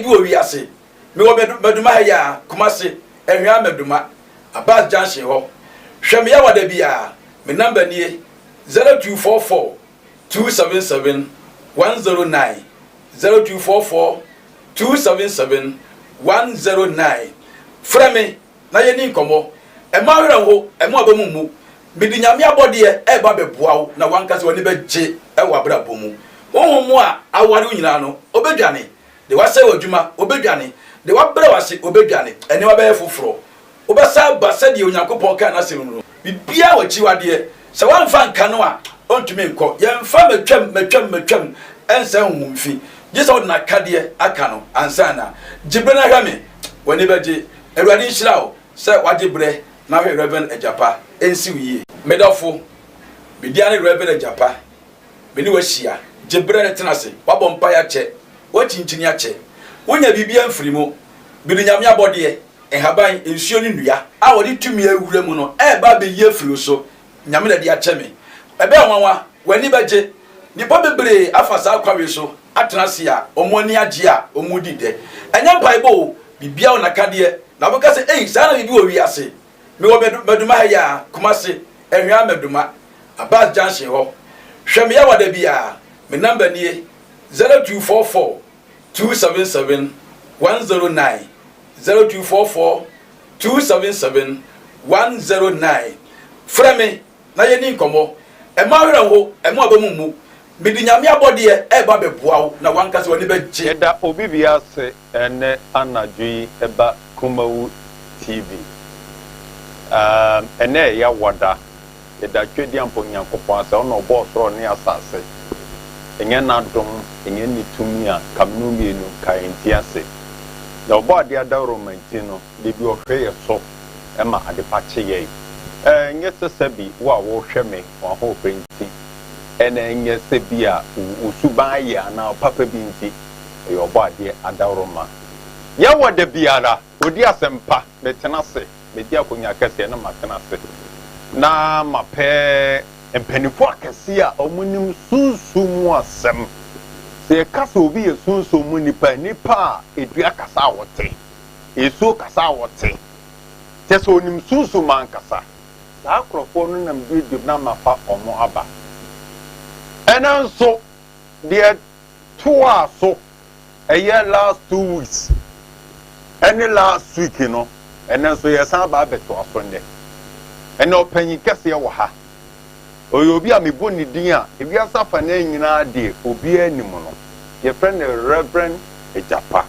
biribi wɔ wiase? Mewɔ Maduma ha yi ara, Kumasi, Anhwea Maduma, Abbas Junction hɔ. Hwɛ me Yawada biara, me number nie, 0244 277 109, 0244 277 109. Frɛ me na yɛnni nkɔmmɔ. Mma wo werɛ nho, mma w'aba mu mmu. Mede Nyame abɔdeɛ reba abɛboa wo na w'ankasa w'ani bɛgye wɔ w'abrabɔ mu. Honhom a aware wo nyinaa no, ɔbɛdwane. Deɛ wasɛe w'adwuma, ɔbɛdwane. Deɛ wabrɛ wo ase, ɔbɛdwane. Nneɛma bɛyɛ foforɔ. Wobɛsan aba sɛdeɛ Onyankopɔn kaa n'asɛm mu no. Biribiara wɔ akyiwadeɛ. Sɛ woamfa anka no a, ɔntumi nkɔ. Yɛmfa matwam, matwam, matwam nsɛe honhom fi. Gye sɛ wode n'akadeɛ aka no ansa na. Gye berɛ na hwɛ me. W'ani bɛgye. Awurade nhyira wo sɛ woagye berɛ na ahwɛ Rev. Agyapa. Ɛnsi wo yie. Me dɔfo, me din ara ne Rev. Agyapa. Me ne wo ahyia. Gye berɛ na tena ase. Woabɔ mpaeɛ akyɛ. Woakyinkyini akyɛ. Wonya biribiara mfiri mu. Mede Nyame abɔdeɛ, nhaban, nsuo ne nnua a wɔde tumi awura mu no reba abɛyi afiri wo so. Nyame na ɛde akyɛ me. Ɛbɛyɛ nwanwa. W'ani bɛgye. Nnipa bebree afa saa kwan wei so atena ase a wɔn ani agye a wɔredi dɛ. Ɛnyɛ mpaebɔ o, biribiara wɔ n'akadeɛ. Na wobɛka sɛ, Ei, saa na biribi wɔ wiase. Mewɔ Maduma ha yi ara, Kumasi, Anhwea Maduma, Abbas Junction hɔ. Hwɛ me Yawa da biara. Me number nie, 0244 277 109, 0244 277 109. Frɛ me na yɛnni nkɔmmɔ. Mma wo werɛ nho, mma w'aba mu mmu. Mede Nyame abɔdeɛ reba abɛboa wo na w'ankasa w'ani bɛgye. Yɛda obi biara ase ɛnɛ anadwo yi ɛba Kumawu TV. Ɛɛm ɛnɛ yɛ Yawada. Yɛda Twedeampɔn Nyankopɔn ase, ɔno na ɔbɔɔ soro ne asase. Ɛnyɛ n'adom, ɛnyɛ ne tumi a, nka me ne wo mmienu nka yɛnte ase. Na ɔbɔadeɛ adaworoma nti no, da bi ɔhwɛ yɛ so ma adepa kye yɛn. Ɛnyɛ sɛ sɛbi wo a worehwɛ me w'ahoɔfɛ nti, ɛna ɛnyɛ sɛ bi a wo suban yɛ anaa wo papa bi nti, ɛyɛ Ɔbɔadeɛ adaworoma. Yɛwɔ da biara, ɔdi asɛmpa, metena ase, medi akonnwa kɛseɛ na matena ase, na mapɛ mpanimfoɔ akɛseɛ a wɔnim sunsum mu asɛm. Sɛ yɛka sɛ obi yɛ sunsum mu nipa a, nipa a dua kasa a ɔte. Nsuo kasa a ɔte, kyerɛ sɛ ɔnim sunsum ankasa. Saa nkorɔfoɔ no nam duaduam na mafa wɔn aba. Ɛnɛ nso, deɛ toaa so, ɛyɛ last 2 weeks ɛne last week no, ɛnɛ nso yɛsan aba abɛtoa so nnɛ. Ɛnɛ ɔpanyin kɛseɛ wɔ ha. Ɔyɛ obi a mebɔ ne din a, ewiase afanan nyinaa deɛ obiara nim no. Yɛfrɛ no Reverend Agyapa.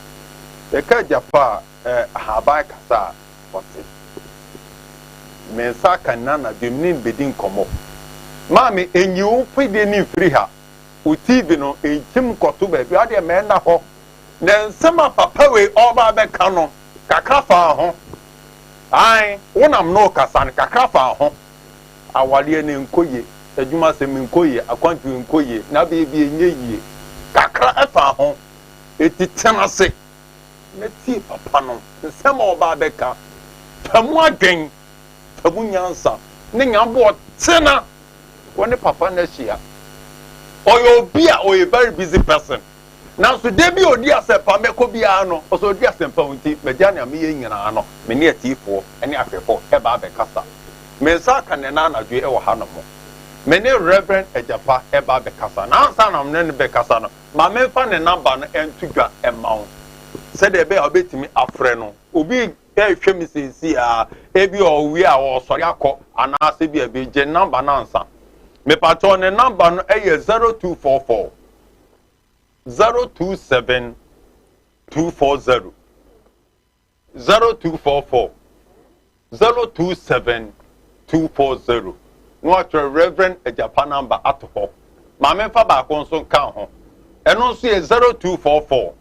Yɛka agyapa a, eh, ahaban kasa a ɔte. Me nsa aka no anadwo yi, me ne no bɛdi nkɔmmɔ. Maame, nyi wo fidie no mfiri ha. Wo TV no, nkyim nkɔto baabi. Adeɛ ma ɛnna hɔ. Na nsɛm a papa wei ɔreba abɛka no, kakra fa ho. Ae, wonam no rekasa no, kakra fa ho. Awareɛ no nkɔ yie, adwumasɛm nkɔ yie, akwantuo nkɔ yie, na baabi ɛnyɛ yie. Kakra fa ho. Enti tena ase na tie papa no nsɛm a ɔba abɛka. Fa mu adwen, fa mu nyansa, ne nya aboɔtena wo ne papa no ahyia. Ɔyɛ obi a ɔyɛ very busy person. Nanso da bi a ɔdi asɛmpa mɛkɔ biara no, ɔsɛ ɔdi asɛmpa o nti magya nea meyɛ nyinaa no, me ne atiefoɔ ne ahwɛfoɔ ɛba abɛkasa. Me nsa aka no ɛnnɛ anadwo yi wɔ hanom. Me ne Rev. Agyapa ɛba abɛkasa. Na ansa na me ne no bɛkasa no, Ma memfa ne namba no nto dwa mma wo sɛdeɛ ɛbɛyɛ a wobɛtumi afrɛ no. Obi rehwɛ me seesei ara, ebi ɔwie a ɔresɔre akɔ anaasɛ bi a bi gye namba no ansa. Mepakyɛw ne namba no yɛ 0244 027 240. 0244 027 240 na watwerɛ Reverend Agyapa number ato hɔ. Ma memfa baako nso nka ho. Ɛno nso yɛ 0244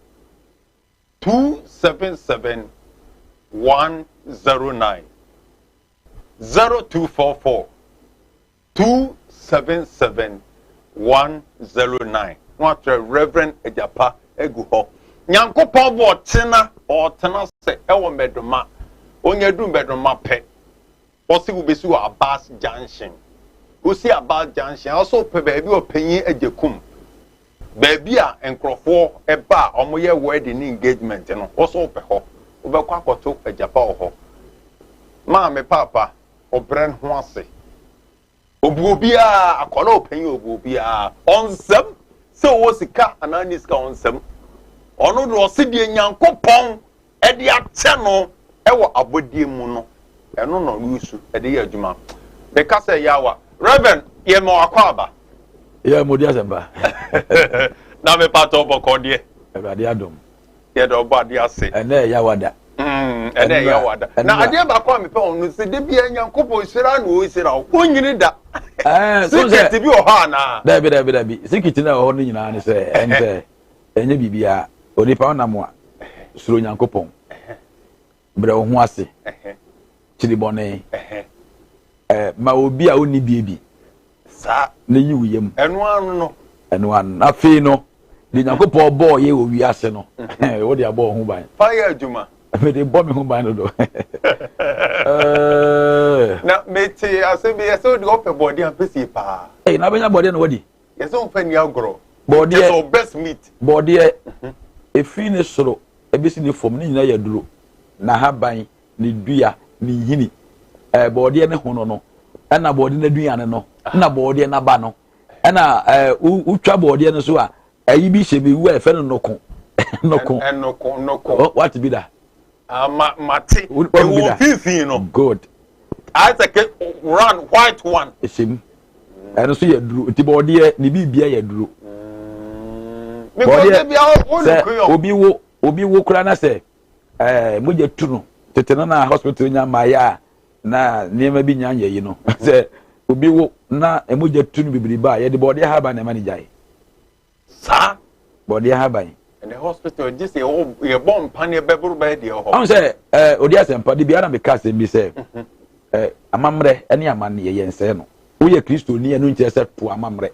277 109. 0244 277 109 na watwerɛ Reverend Agyapa agu hɔ. Nyankopɔn bɔ ɔtena ɔtena sɛ ɛwɔ Mmɛdoma. Onya du Mmɛdoma pɛ, ɔse wobɛsi wɔ Abbas Junction. Wosi Abbas Junction a, ɔsɛ wopɛ baabi ɔpanyin Agyakum. Baabi a nkurɔfoɔ ba a wɔyɛ wedding ne engagement no, wo nso wopɛ hɔ. Wobɛkɔ akɔto agyapa wɔ hɔ. Maame, paapa, ɔbrɛ ne ho ase. Obu obiara, akwadaa ɔpanyin obu obiara. Ɔnsɛm sɛ ɔwɔ sika anaa ne sika ɔnsɛm. Ɔno de ɔse deɛ Nyankopɔn de akyɛ no wɔ abɔdeɛ mu no, ɛno na ɔresu de yɛ adwuma. Meka sɛ yawa. Reverend, yɛ ma wakɔ aba. Yɛ mo di asɛmpa. Na me patɔ bɔkɔ deɛ. Awurade adom. Yɛda ɔbɔ adeɛ ase. Ɛnɛ ɛyɛ wada. Ɛnɛ ɛyɛ wada. Na adeɛ baako a mepɛ wɔn no sɛ de bia Nyankopɔn hyira na ɔhyira wo. Wonyini da. Sikiti bi wɔ hɔ anaa? Dabi dabi dabi. Sikiti na ɛwɔ hɔ no nyinaa ne sɛ ɛne sɛ ɛnyɛ biribiara. Onipa ɔnam a suro Nyankopɔn. Brɛ wo ho ase. Kyiri bɔne. Ma obi a onni bie bi. Saa. Na yi wo yam. Ɛno ano no. Ɛno ano. Na afei no, deɛ Nyankopɔn bɔɔ yɛ wɔ wiase no, wode abɔ wo ho ban. Fa yɛ adwuma. Mede bɔ me ho ban dodo. Na mete asɛm bi, yɛsɛ wode ɔpɛ bɔɔdeɛ ampesie paa. Ɛyi na abɛnya bɔɔdeɛ na wadi. Yɛsɛ womfa nni agorɔ. Bɔɔdeɛ. Kyɛ best meat. Bɔɔdeɛ, efiri ne soro ebesi ne fam ne nyinaa yɛ aduro. N'ahaban, ne dua, ne nhini, ɛɛ bɔɔdeɛ ne hono no, ɛna bɔɔdeɛ n'aduane no, ɛna bɔɔdeɛ n'aba no, ɛna ɛɛ wotwa bɔɔdeɛ no so a, ɛyi bi hyɛ mi wu a yɛfɛ no noko. Noko. Noko, noko. Wate bi da? Ah, ma mate. Ɛwɔ mfimfini no. Good. Ayɛ sɛ ke round white one. Ɛhyɛ mu. Ɛno nso yɛ duro. Nti bɔɔdeɛ ne biribia yɛ duro. Bɔɔdeɛ sɛ obi wo obi wo koraa na sɛ ɛɛ mogya tu no tete no na hospital nya mmaeɛ a na nneɛma bi nya nyɛ yi no sɛ obi wo na mogya tu no bebree ba a yɛde bɔɔdeɛ haban na ɛma no gyae. Saa. Bɔdeɛ haban. Ɛnɛ hospital gye sɛ yɛbɔ mpaneɛ bɛboro bɛyɛ deɛ hɔ. Ɔn sɛ ɛɛ odi asɛmpa de biara meka asɛm bi sɛ mhm. ɛɛ amammerɛ ne amanneɛ yɛn sɛɛ no. Woyɛ Kristoni ɛno nkyerɛ sɛ to amammerɛ.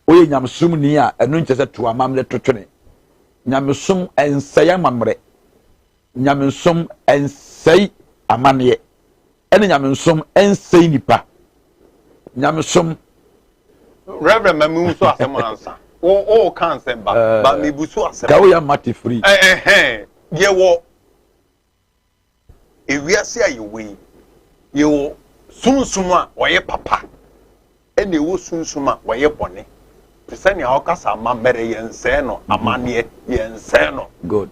Woyɛ nyamesomni a ɛno nkyerɛ sɛ to amammerɛ to twene. Nyamesom ɛnsɛe amammerɛ. Nyamesom ɛnsɛe amanneɛ. Ɛne nyamesom ɛnsɛe nipa. Nyamesom. Reverend ma mi nso asɛm ansa. Wo wo ka nsɛm ba eh, ba mi bu so asɛm. Ka wo ya mate free. Ɛhɛn eh, yɛ wɔ ewiase a yɛwɔ yi yɛwɔ sunsum a ɔyɛ papa ɛna ɛwɔ sunsum a wɔyɛ bɔne te sɛ nea ɔkasa amammerɛ yɛnsɛe no amanneɛ yɛnsɛe no good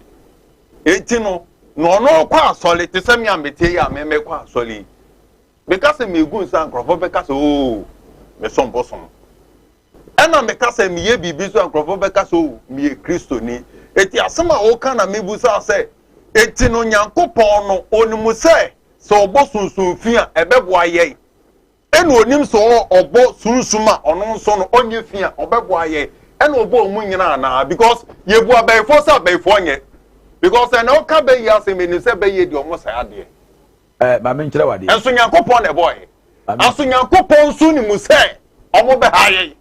eti no na ɔno kɔ asɔre te sɛ me a mete yi a mɛmɛkɔ asɔre yi meka sɛ megu nsa nkurɔfoɔ bɛka sɛ oo mesom bosom ɛna meka sɛ meyɛ biribi so a nkurɔfoɔ bɛka sɛ oo meyɛ kristoni eti asɛm a woka na mebusa sɛ eti no nyankopɔn no onim sɛ sɛ ɔbɔ sunsun fi a ɛbɛboa yɛn Ɛna onim sɛ ɔbɔ sunsum a ɔno nso no ɔnyɛ fi a ɔbɛboa yɛn ɛna ɔbɔ ɔmu nyina anaa because yɛbu abɛyifoɔ sɛ abɛyifoɔ nyɛ because ɛna ɔka bɛyie asɛm ɛnim sɛ bɛyie deɛ ɔmo sɛe adeɛ. Ɛɛ maame nkyerɛ wadeɛ. Ɛnso Nyankopɔn na ɛbɔɔ yɛ. Aso Nyankopɔn nso nim sɛ ɔmo bɛha yɛn.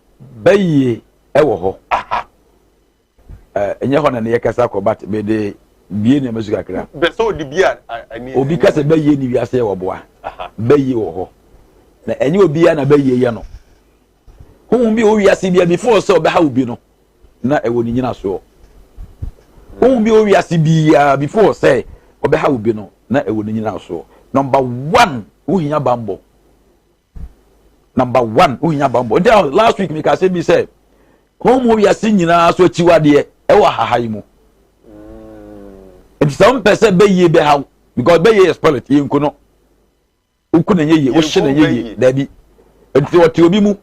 Bɛyie ɛwɔ hɔ. Aha. Ɛnyɛ hɔ na ne yɛkasa kɔ but mede bie nneɛma so kakra. Bɛ sɛ ɔde bie ani. Obi ka sɛ bɛyie ne wiase yɛ wɔboa. Bɛyie wɔ hɔ. Na ɛnyɛ obiara na bɛyie yɛ no. Honhom bi wɔ wiase bia before sɛ ɔbɛha obi no na ɛwɔ ne nyinasoɔ. Honhom bi wɔ wiase biara before sɛ ɔbɛha obi no na ɛwɔ ne nyinasoɔ. Number one, wohia bambɔ. Number one, wohia bambɔ. Nti last week meka asɛm bi sɛ honhom wiase nyinaa so akyiwadeɛ ɛwɔ ahaha yi mu. Nti sɛ wompɛ sɛ bɛyie bɛhaw because bɛyie yɛ spirit yɛnku no. Woku na ɛnyɛ yie, wohye na ɛnyɛ yie. Daabi. Nti ɔte obi mu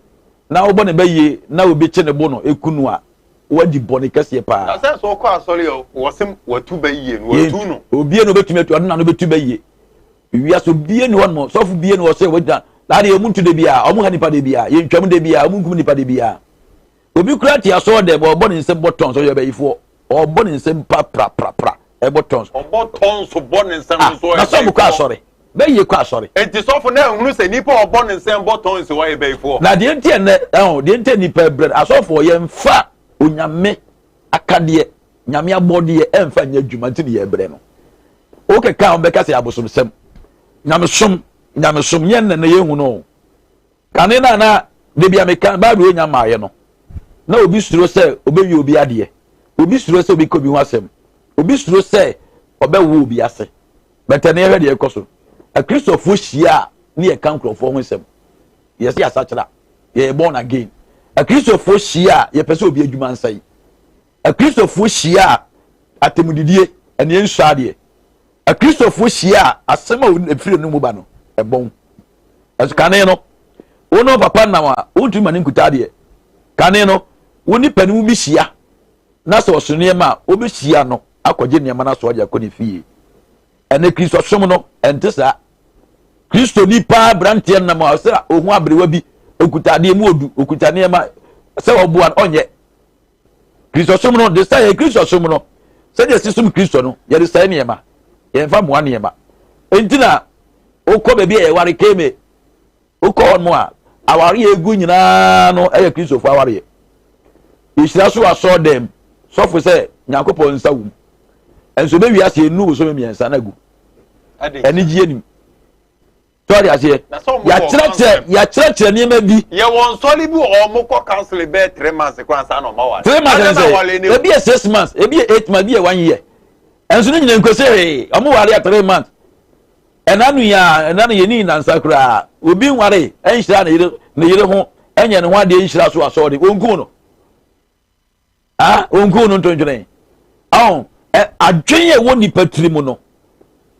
na wobɔ ne bɛyie na obi kye ne bo no eku no a wadi bɔne kɛseɛ paa. Na sɛ sɛ ɔkɔ asɔre a wɔsem watu bɛyie no watu no. Obie na obetumi atu ɔno na no bɛtu bɛyie. Wiase obie ni hɔ nom sɔfo bie ni hɔ sɛ wɔgyina na adeɛ ɔmo ntu de bia ɔmo ha nipa de bia yɛntwam de bia ɔmo nkum nipa de bia. Obi kura te asɔre dɛm ɔbɔ ne nsam bɔ tɔns ɔyɛ ɔbɛyifoɔ ɔbɔ ne nsam pra pra pra pra ɛbɔ tɔns. Ɔbɔ tɔns bɔ ne nsam ah, nso ɔyɛ na sɔfo kɔ asɔre bɛyie kɔ asɔre. Eti sɔfo na ehunu sɛ nipa ɔbɔ ne nsam bɔ tɔns ɔyɛ bɛyifoɔ. Na deɛ nti ɛnɛ ɛho deɛ nti nipa brɛ asɔfo yɛn fa onyame akadeɛ nyame abɔdeɛ ɛnfa nyɛ adwuma nti ne yɛ brɛ no. Wokeka a wɔbɛka sɛ abosomsɛm nyamesom nyamesom nyɛ nnɛ na yɛhu no. Kane no a na da bi a meka Bible nya mmaeɛ no. Na obi suro sɛ obewie obi adeɛ. Obi suro sɛ obi ka obi ho asɛm. Obi suro sɛ ɔbɛwo obi ase. But ɛnɛ yɛhwɛ deɛ ɛkɔ so. Akristofoɔ hyia a ne yɛka nkurɔfoɔ ho nsɛm. Yɛsɛ yɛasakyera. Yɛyɛ born again. Akristofoɔ hyia a yɛpɛ sɛ obi adwuma nsɛe. Akristofoɔ hyia a atemudidie ɛne ɛnsɔ adeɛ. Akristofoɔ hyia a asɛm a ɛfiri no mu ba no ɛbɔn. Ɛso kane no, wo ne papa nam a wontumi ma ne nkuta adeɛ. Kane no, wo ne panin bi hyia na sɛ ɔso nneɛma a wobɛhyia no akɔgye nneɛma no aso ɔde akɔ ne fie. Ɛnɛ Kristosom no ɛnte saa. Kristoni paa aberanteɛ nam a ɔsɛ ohun aberewa bi okuta adeɛ mu odu okuta nneɛma sɛ ɔboa no ɔnyɛ. Kristosom no de sɛ yɛ Kristosom no sɛdeɛ ɛsi som Kristo no yɛde sɛe nneɛma yɛmfa mmoa nneɛma. Enti na wokɔ baabi a yɛware keme wokɔ hɔ nom a awareɛ egu nyinaa no ɛyɛ Kristofo awareɛ. Yɛhyira so asɔɔ dɛm sɔfo sɛ Nyankopɔn nsa wom. Ɛnso bɛwi ase enu bosome mmiɛnsa na agu. Anigyeɛ nim. Sɛ ɔde aseɛ. Yɛakyerɛkyerɛ yɛakyerɛkyerɛ nneɛma bi. Yɛwɔ nsɔre bi wɔ hɔ wɔn kɔ counseling bɛyɛ 3 months koraa ansa na ɔma ware. 3 months ɛn sɛ ebi yɛ 6 months, ebi yɛ 8 months, ebi yɛ one year. Ɛnso ne nyina nkosi hwee. Wɔn ware a 3 months. Ɛna no yɛ a ɛna no yɛ ni nansa koraa. Obi nware ɛnhyira ne yere ne yere ho ɛnyɛ ne ho adeɛ nhyira so asɔre wɔnkum no. Ah, wɔnkum no ntontwene. Ɔn ɛ adwene a ɛwɔ nipa tiri mu no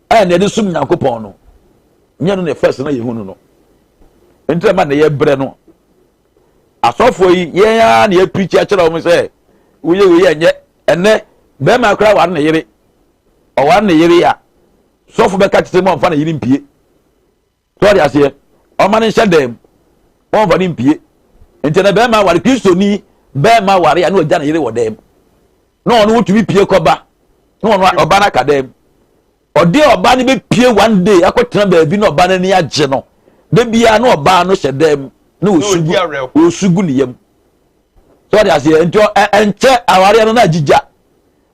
ɛna yɛde som Nyankopɔn no nyɛ no na first na yɛhu no no. Nti ɛma na yɛbrɛ no. Asɔfoɔ yi yɛn ara na yɛpirikyi akyerɛ wɔn sɛ woyɛ wei ɛnyɛ. Ɛnɛ bɛrima koraa ware ne yere, ɔware ne yere a sɔfo bɛka kyerɛ mu ɔmfa ne yere mpie. So ɔde aseɛ ɔma ne nhyɛ dɛm ɔmfa ne mpie. Nti ɛnɛ bɛrima ware Kristoni bɛrima ware a na ɔgya ne yere wɔ dɛm na ɔno wotumi pie kɔba na ɔno ɔba no aka dɛm. Ɔde ɔba no bɛpie one day akɔtena baabi na ɔba no ani agye no da biara na ɔbaa no hyɛ dɛm na ɔsu gu ne yam. So ɔde aseɛ nti ɛnkyɛ awareɛ no na agyigya.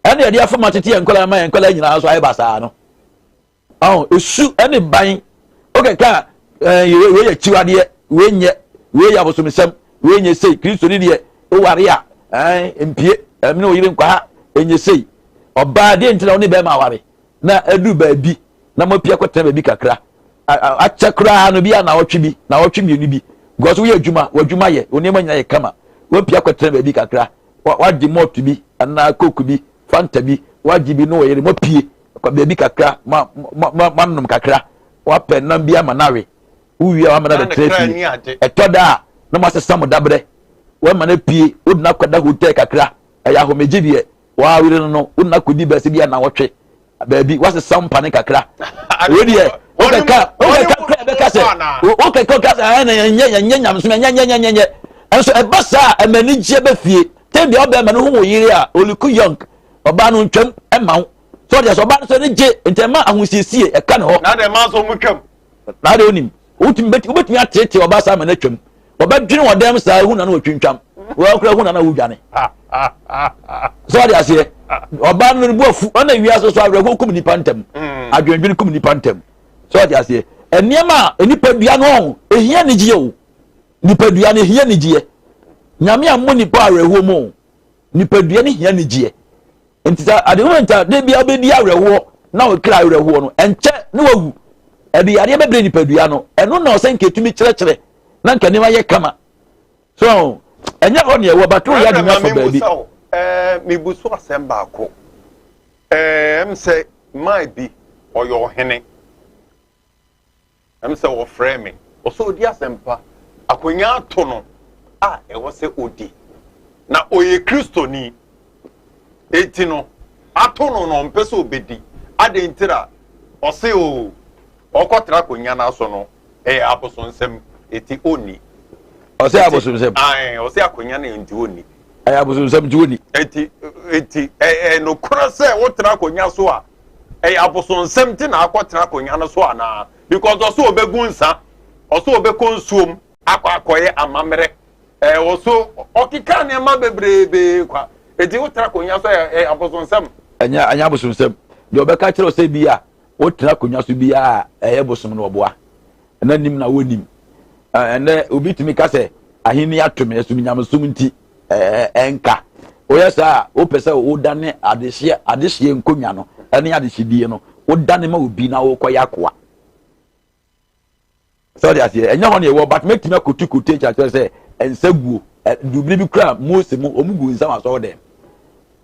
Ɛna yɛde afam atete yɛn nkɔla ma yɛn nkɔla nyinaa nso ayɛ basaa no. Ɔn esu ɛne ban wokɛka ɛɛ wei yɛ akyiwadeɛ, wei nyɛ, wei yɛ abosomsɛm, wei nyɛ sei. Kristo ni deɛ woware a ɛɛ mpie ɛmene wo yere nkɔ ha ɛnyɛ sei. Ɔbaa deɛ nti na wo ne bɛrima aware na aduru baabi na moapia kɔtena baabi kakra akyɛ koraa no bi a naawɔtwe bi naawɔtwe mmienu bi because woyɛ adwuma w'adwuma yɛ wo nneɛma nyinaa yɛ kama woapia kɔtena baabi kakra wagye malt bi anaa coke bi Fanta bi wagye bi ne ɔyere moapie kɔ baabi kakra ma ma ma manom kakra wapɛ nam bi ama no awe wowie a wama no abɛtena fie ɛtɔ da a na moasesa mo dabrɛ wama no apue wode no akɔda hotel kakra ɛyɛ ahomegye deɛ wawere no no wode no akɔdi bɛsɛ bi a nawɔtwe baabi wasesa mpane kakra wei deɛ wokɛka wokɛka kora ɛbɛka sɛ wokɛka woka sɛ ɛna yɛnyɛ yɛnyɛ nyamesom yɛnyɛ nyɛ nyɛ nyɛ ɛnso ɛba saa ɛma anigyeɛ bɛ fie tɛn deɛ ɔbɛrima no ho wɔ yere a oliku young ɔbaa no ntwam ɛma wo sɛ ɔdeɛ sɛ ɔbaa no sɛ ne gye nti ɛma ahosiesie ɛka ne hɔ. Na deɛ mmaa nso wɔn twam. Na deɛ onim wotumi wobɛtumi ateetee ɔbaa saa ma no atwam ɔbɛdwene wɔ dɛm saa ehu na no wɔtwintwam wɔakura hu na na wodwane sɛ ɔde aseɛ ɔbaa no bu afu ɔna wiase so awerɛhoɔ kum nipa ntɛm adwendwene kum nipa ntɛm sɛ ɔde aseɛ nneɛma a nipadua no ɔho ehia anigyeɛ o nipadua no ehia anigyeɛ Nyame ammɔ nipa awerɛhoɔ mu o nipadua no hia anigyeɛ nti sɛ ade moment a de bia wobɛdi awerɛhoɔ na wokra awerɛhoɔ no ɛnkyɛ ne wawu ɛde yareɛ bɛbrɛ nipadua no ɛno na ɔsɛ nka ɛtumi kyerɛkyerɛ na nka nneɛma yɛ kama so ɛnyɛ hɔ ne ɛwɔ bato yɛ adwuma fa baabi. Mebu so asɛm baako ɛm sɛ man bi ɔyɛ ɔhene Ɛm sɛ wɔfrɛɛ me. Ɔsɛ ɔdi asɛmpa. Akonnwa ato no a ɛwɔ sɛ ɔdi. Na ɔyɛ Kristoni. Enti no, ato no na ɔmpɛ sɛ ɔbɛdi. Adɛn ntira? Ɔse oo, ɔkɔtra akonnwa no so no, ɛyɛ abosonsɛm, enti ɔnni. Ɔsɛ abosomsɛm. Ae, ɔsɛ akonnwa no nti ɔnni. Ɛyɛ abosomsɛm nti ɔnni. Enti, enti, ɛyɛ nokorɛ sɛ wotra akonnwa so a, ɛyɛ abosonsɛm nti na akɔtena akonnwa no so anaa? Because ɔsɛ ɔbɛgu nsa, ɔsɛ ɔbɛkɔ nsuom akɔ akɔyɛ amammerɛ, ɛɛ ɔso ɔkeka nneɛma bebreebee kwa. Eti wotena akonnwa so ɛyɛ ɛyɛ abosonsɛm. Ɛnyɛ ɛnyɛ abosonsɛm. Deɛ ɔbɛka kyerɛ wo sɛ bi a wotena akonnwa so bi a ɛyɛ bosom no ɔboa. Ɛna nim na wonim. Ɛnɛ obi tumi ka sɛ ahenni ato me ɛso nyamesom nti. Ɛnka woyɛ saa a, wopɛ sɛ wodane adehyeɛ adehyeɛ nkonnwa no ne adehyedie no, wodane ma obi na wokɔyɛ akoa. Sɛ ɔde aseɛ, ɛnyɛ hɔ na ɛwɔ, but mɛtumi akɔtu quotation akyerɛ sɛ nsa guo dubiri bi kura Mose mu, wɔn gu nsa wɔ asɔre dɛm,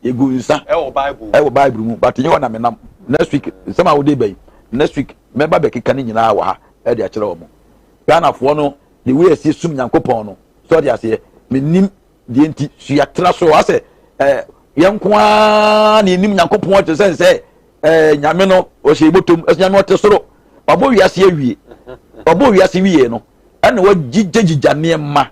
yɛgu nsa ɛwɔ Bible mu, but nyɛ hɔ na menam. Next week nsɛm a wode bɛyi next week mɛba bɛkeka ne nyinaa wɔ ha ɛde akyerɛ wɔn. Ghanafoɔ no, the way ɛsi sum Nyankopɔn no, sɛ ɔde aseɛ, menim deɛ nti sua tra so asɛ ɛɛ yɛn nko ara na yɛnim Nyankopɔn te sɛ sɛ ɛɛ Nyame no ɔhyɛ ibotom, ɛsɛ Nyame ɔte soro, wabɔ wiase awie, wabɔ wiase wie no ɛna wagyigyagyigyа nneɛma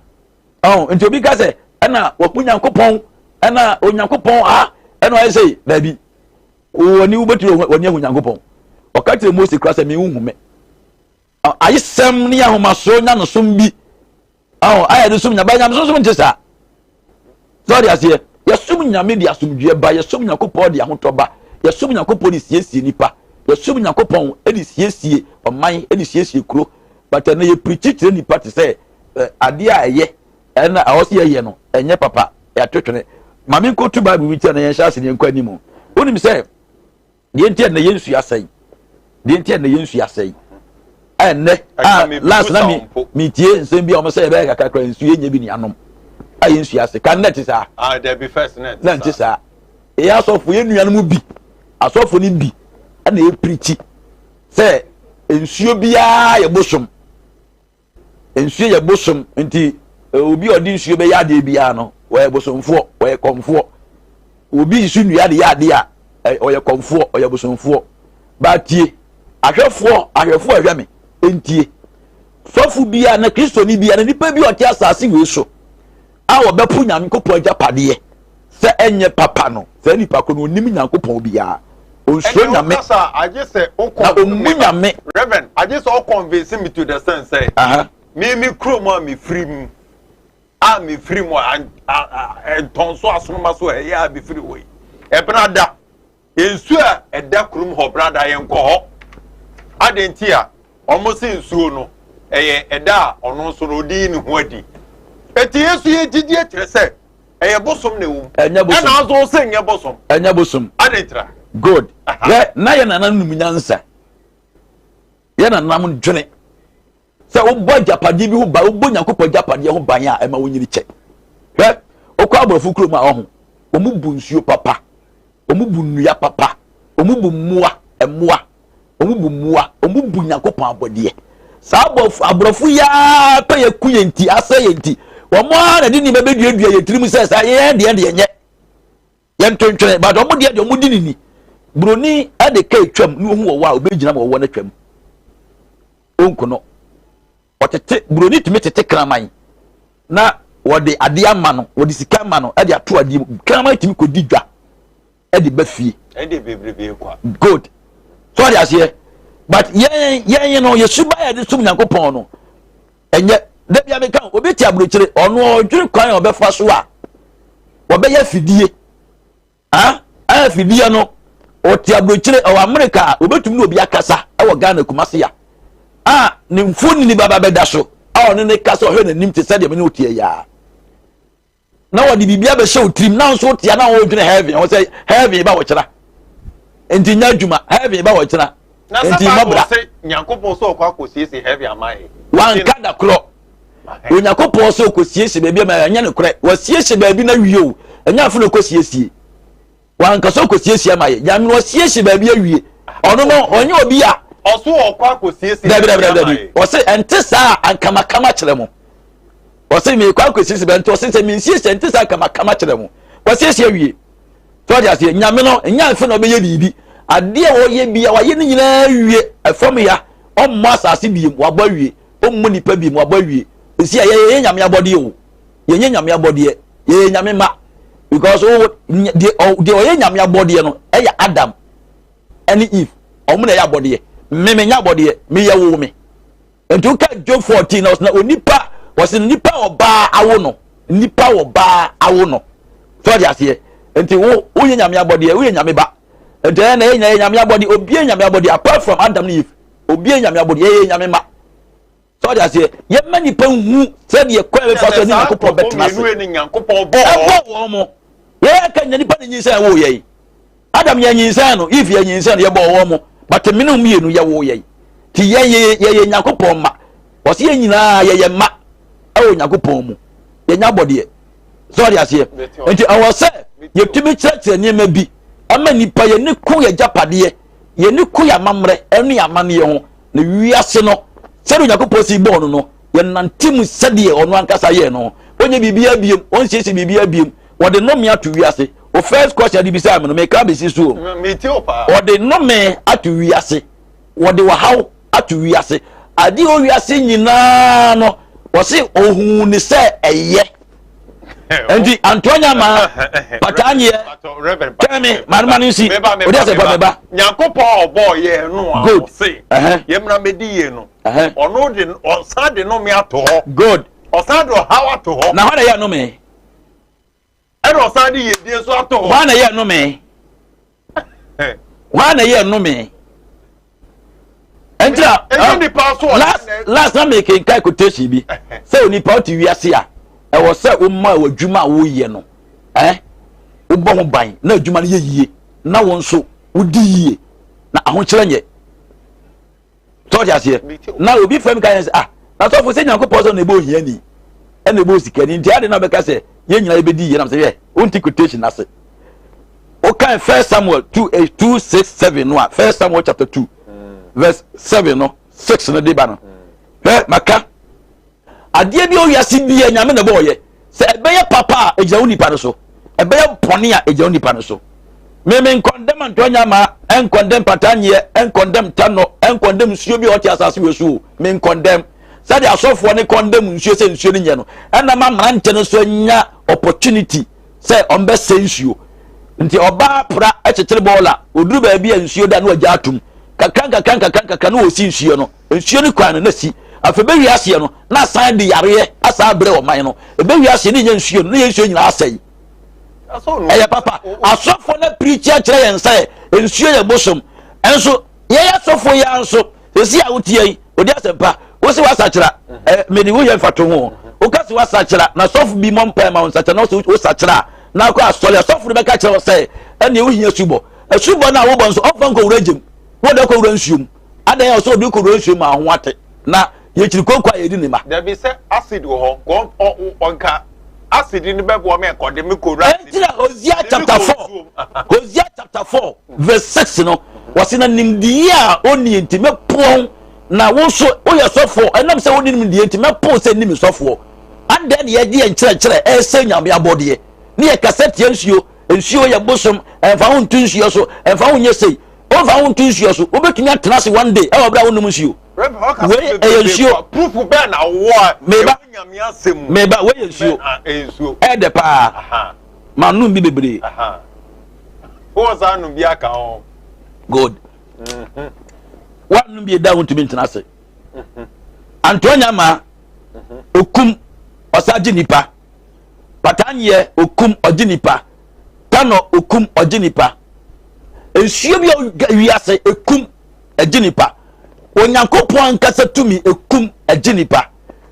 ɔn. Nti obi ka sɛ ɛna wahu Nyankopɔn, ɛna Onyankopɔn a ɛna ɔyɛ sɛ daabi, wɔni wobɛtumi wɔni ahu Nyankopɔn. Ɔka kyerɛ Mose kora sɛ menhu me ayesɛm ne ahomasoɔ nyamesom bi ɔn ayɛ de som nyame, nyamesom som nte saa. Sɛ ɔde aseɛ, yɛsom Nyame de asomdwoeɛ ba, yɛsom Nyankopɔn de ahotɔ ba, yɛsom Nyankopɔn de siesie nipa, yɛsom Nyankopɔn de siesie ɔman, de siesie kuro. But ɛnɛ yɛpirikyi kyerɛ nipa te sɛ adeɛ a ɛyɛ ɛna ɛwɔ sɛ yɛyɛ no ɛnyɛ papa, yɛato twene. Maame nkotu Bible bi kyerɛ na yɛnhyɛ ase ne yɛnkɔ anim. Wonim sɛ deɛ nti ɛnɛ yɛn nsuo asɛe, deɛ nti ɛnɛ yɛn nsuo asɛe ɛnɛ a last na mi mi tie nsɛm bi a wɔn sɛ yɛbɛyɛ kakrakra nsuo yɛ nyɛ bi ni anom a yɛn nsuo ase kan nɛ ti saa. Ah, dabi first nɛ ti saa. Saa ɛyɛ asɔfo, yɛn nuanom bi asɔfo ni bi ɛna epirikyi sɛ nsuo biara yɛ bosom, nsuo yɛ bosom, nti obi a ɔde nsuo bɛyɛ adeɛ biara no ɔyɛ bosomfoɔ, ɔyɛ kɔmfoɔ. Obi nso nnua de yɛ adeɛ a, ɔyɛ kɔmfoɔ, ɔyɛ bosomfoɔ. Baatie ahwɛfoɔ, ahwɛfoɔ ɛhwɛ me ntie, sɔfo biara na Kristoni biara na nipa bi a ɔte asase wei so a wɔbɛpo Nyankopɔn agyapadeɛ sɛ ɛnyɛ papa no, saa nipa ko no onim Nyankopɔn biara, onsuro Nyame na ɔmmu Nyame. Reverend, agye sɛ ɔconvince me to the sense sɛ me kurom a mefiri mu a mefiri mu a ntɔn so asonoma so ɛyɛ a mefiri hɔ yi, ɛbena da nsuo a ɛda kurom hɔ brada yɛn kɔ hɔ adi nti a wɔn si nsuo no ɛyɛ ɛda a ɔno nso no ɔdi ne ho adi, eti yesu yɛ gyidie kyerɛ sɛ ɛyɛ bosom na ɛwɔ mu. Ɛnyɛ bosom. Ɛna nso sɛ nyɛ bosom. Ɛnyɛ bosom. Adi ntira. Good. Hwɛ na yɛ nana num nyansa, yɛ nanam dwene sɛ wobɔ agyapadeɛ bi ho ban, wobɔ Nyankopɔn agyapadeɛ ho ban a ɛma wonyini kyɛ. Hwɛ, wokɔ aborɔfo kurom a, ɔho wɔn bu nsuo papa, wɔn bu nnua papa, wɔn bu mmoa mmoa, wɔn bu mmoa, wɔn bu Nyankopɔn abɔdeɛ. Saa aborɔfo aborɔfo yi ara pɛ yɛ ku yɛn ti asɛ yɛn ti, wɔn ara na de nneɛma bɛduadua yɛn tirim sɛ saa yɛn deɛ deɛ nyɛ yɛn tontwene, but wɔn deɛ deɛ wɔn di ne ni. Buroni de ka atwam ne ohun wɔwɔ a obɛgyina ma wɔwɔ no atwam onku no. Ɔtete buroni tumi tete kraman na wɔde adeɛ ama no, wɔde sika ama no de ato adeɛ mu, kraman tumi kɔdi dwa de ba fie. Ɛde bebrebe kwa. Good, so ɔde aseɛ. But yɛn yɛn no yɛsu ba yɛde som Nyankopɔn no ɛnyɛ dabi a meka. Obi te aburokyire, ɔno ɔdwene kwan a ɔbɛfa so a wɔbɛyɛ fidie a afidie no. Ɔte aburokyire, ɔwɔ Amerika a obetumi ne obi akasa ɛwɔ Ghana Kumasi a ne mfonini baba bɛda so a ɔne ne kasa, ɔhwɛ n'anim te sɛdeɛ me ne otie yaa, na wɔde biribi abɛhyɛ wo tirim na nso wotia na wɔdwene heaven ho sɛ heaven ba wɔkyena nti nya adwuma, heaven ba wɔkyena nti mmɔbra. Nyankopɔn sɛ ɔkɔ akɔsiesie heaven ama yɛ. Wanka da korɔ Onyankopɔn sɛ ɔkɔsiesie baabi ama ɛnyɛ no korɛ. Wasiesie baabi no awie o, ɛnyɛ afo na ɔkɔsiesie. Wanka sɛ ɔkɔsiesie ama yɛ. Nyame no wasiesie baabi awie, ɔno no ɔnyɛ obi a ɔso ɔkɔ akɔsiesie. Dabi dabi dabi dabi, ɔse ɛnte saa ankamakama kyerɛ mo. Ɔse mekɔ akɔsiesie baabi nti ɔse sɛ mensiesie ɛnte saa ankamakama kyerɛ mo. Wasiesie awie. Sɛ ɔde aseɛ, Nyame no nyɛ afe na ɔbɛyɛ biribi. Adeɛ a ɔyɛ bia wayɛ ne nyinaa wie. Ɛfam ya, ɔmmɔ asase biem, wabɔ awie. Ɔmmɔ nipa biem, wabɔ awie. Ɛsi a yɛyɛ Nyame abɔdeɛ o, yɛnyɛ Nyame abɔdeɛ, yɛyɛ Nyame ma, because o deɛ ɔyɛ Nyame abɔdeɛ no ɛyɛ Adam ɛne Eve, ɔmo na ɛyɛ abɔdeɛ. Me menyɛ abɔdeɛ, meyɛ wo me. Nti woka Job 14 na ɔsɛ onipa, wɔsɛ nipa ɔbaa awo no, nipa ɔbaa awo no. Sɛ ɔde aseɛ, nti wo woyɛ Nyame abɔdeɛ, woyɛ Nyame ba. Nti ɛyɛ na yɛ nyinaa yɛ Nyame abɔdeɛ. Obi yɛ Nyame abɔdeɛ apart from Adam ne Eve. Obi yɛ Nyame abɔdeɛ, yɛyɛ Nyame ma. Sɛ Sɛ ɔde aseɛ, yɛma nipa hu sɛdeɛ kwan bɛfa so ne Nyankopɔn bɛtena ase. Ɛbɔ wɔn mo. Yɛyɛ ka nya nipa ne nyinsɛn wo yɛ yi. Adam yɛ nyinsɛn no, Eve yɛ nyinsɛn no, yɛbɔ wɔn mo. But mene mmienu yɛ wo yɛ yi. Ti yɛn yɛ yɛ Nyankopɔn mma. Wɔsi yɛn nyinaa yɛyɛ mma ɛwɔ Nyankopɔn mu. Yɛnya abɔdeɛ. Sɛ ɔde aseɛ. Nti ɛwɔ sɛ yɛtumi kyerɛkyerɛ nneɛma bi ama nipa yɛn ni ko yɛ gyapadeɛ, yɛn ni ko yɛ amammerɛ ɛne yɛ amanneɛ ho. Na wiase no, sɛdeɛ Onyankopɔn si bɔɔ no no, yɛnante mu sɛdeɛ ɔno ankasa yɛɛ no. Ɔnyɛ biribiara biom, ɔnsiesie biribiara biom. Wɔde nnome ato wiase. O first question de bisaa me no, meka bɛsi so o. Wɔde nnome ato wiase. Wɔde ɔhaw ato wiase. Adeɛ wɔ wiase nyinaa no, wɔse ohuu ne sɛ ɛyɛ. Nti antoa nya ma pataa nyeɛ twɛn me ma no ma no nsi odi asɛ pa meba. Nyankopɔn a ɔbɔɔ yɛn no a ɔse yɛmmra mmɛdi yie no ɔno de ɔsan de nome ato hɔ. Good. Ɔsan de ɔhaw ato hɔ. Na hɔ na ɛyɛ nome. Ɛna ɔsan de yiedie nso ato hɔ. Hɔ na ɛyɛ nome. Hɔ na ɛyɛ nome. Ɛnti na last last na mekenkan quotation bi sɛ onipa wote wiase a ɛwɔ sɛ woma w'adwuma a woyɛ no eh wobɔ ho ban na adwuma no yɛ yie na wo nso wodi yie na ahokyerɛ nyɛ sɛ ɔte aseɛ na obi fam ka yɛn sɛ ah na sɔfo sɛ nyankopɔn sɛ na ɛbɔ ohiani ɛna ɛbɔ osikani nti ade na bɛka sɛ yɛn nyinaa yɛbɛdi yie nam sɛ yɛ wonti quotation ase wokan first samuel 2 2 6 7 no a first samuel chapter 2 verse 7 no 6 no de ba no hwɛ maka Adeɛ bi a wiase bia nyame na ɛbɔɔyɛ sɛ ɛbɛyɛ papa a ɛgyina wo nipa no so ɛbɛyɛ bɔne a ɛgyina wo nipa no so meme nkɔndɛm antoa ma ɛnkɔndɛm patanyeɛ ɛnkɔndɛm tanɔ ɛnkɔndɛm nsuo bi a ɔte asase wɔ so o me nkɔndɛm sɛdeɛ asɔfoɔ ne kɔndɛm nsuo sɛ nsuo no nyɛ no ɛna ma mmerante no so anya opportunity sɛ ɔmbɛsɛ nsuo nti ɔbaa pra kyekyere bɔɔla ɔduru baabi a nsuo da na wagya atom kakra nkakra nkakra nkakra na ɔsi nsuo no Nsuo no kwan no na si. Afei bɛwie aseɛ no na asan de yareɛ asan abrɛ ɔman no. Ɛbɛwie aseɛ ne nyɛ nsuo no na yɛ nsuo nyinaa asɛe. Ɛyɛ papa. Asɔfoɔ no apirikyi akyerɛ yɛn sɛ nsuo yɛ bosom. Ɛnso yɛyɛ asɔfoɔ yi ara nso sɛsi a wotie yi odi asɛmpa wo se wasakyera ɛ mede woyɛ mfato ho woka se wasakyera na sɔfo bi mmɔ mpae ma wo nsakyera na wo wosakyera a na akɔ asɔre asɔfo no bɛka kyerɛ wo sɛ ɛneɛ wohia subɔ asubɔ no a wobɔ nso ɔmfa nkɔwura gyem wode kɔwura nsuo mu Adɛn a ɔsɛ ɔde kɔwura nsuo mu a ho ate na yɛkyiri kooko a yɛdi ne ma. Dabi sɛ acid wɔ hɔ nka ɔnka acid no bɛboa me ɛkɔde me kɔwura acid. Ɛnti na Hosea chapter 4 Hosea chapter 4 verse 6 no wɔsi na nimdeɛ a ɔnni nti mɛpoɔn na wo nso woyɛ sɔfoɔ ɛnam sɛ wonni nimdeɛ nti mɛpo sɛ nni me sɔfoɔ. Adɛn na yɛde yɛn nkyerɛkyerɛ ɛresɛ nyame abɔdeɛ ne yɛkasa tia nsuo nsuo yɛ bosom ɛmfa ho nto nsuo so ɛmfa ho nyɛ sei Womfa wo nto nsuo so. Wobɛtumi atena ase one day ɛwɔ berɛ a wonnom nsuo. Wei ɛyɛ nsuo. Proof bɛn na wowɔ a Meba. ɛwɔ Nyame asɛm mu? Meba, wei yɛ nsuo. Ɛyɛ nsuo. Ɛyɛ dɛ paa. Manom bi bebree. Wowɔ saa nom bi aka ho. Good. Mhm. Woanom bi da wontumi ntena ase. Mhm. Antoa Nyama, mhm. okum, ɔsa gye nipa. Patanyeɛ, okum, ɔgye nipa. Tanɔ okum ɔgye nipa. Nsuo bi a wiase ekum ɛgye nipa. Onyankopɔn ankasa tumi ekum ɛgye nipa.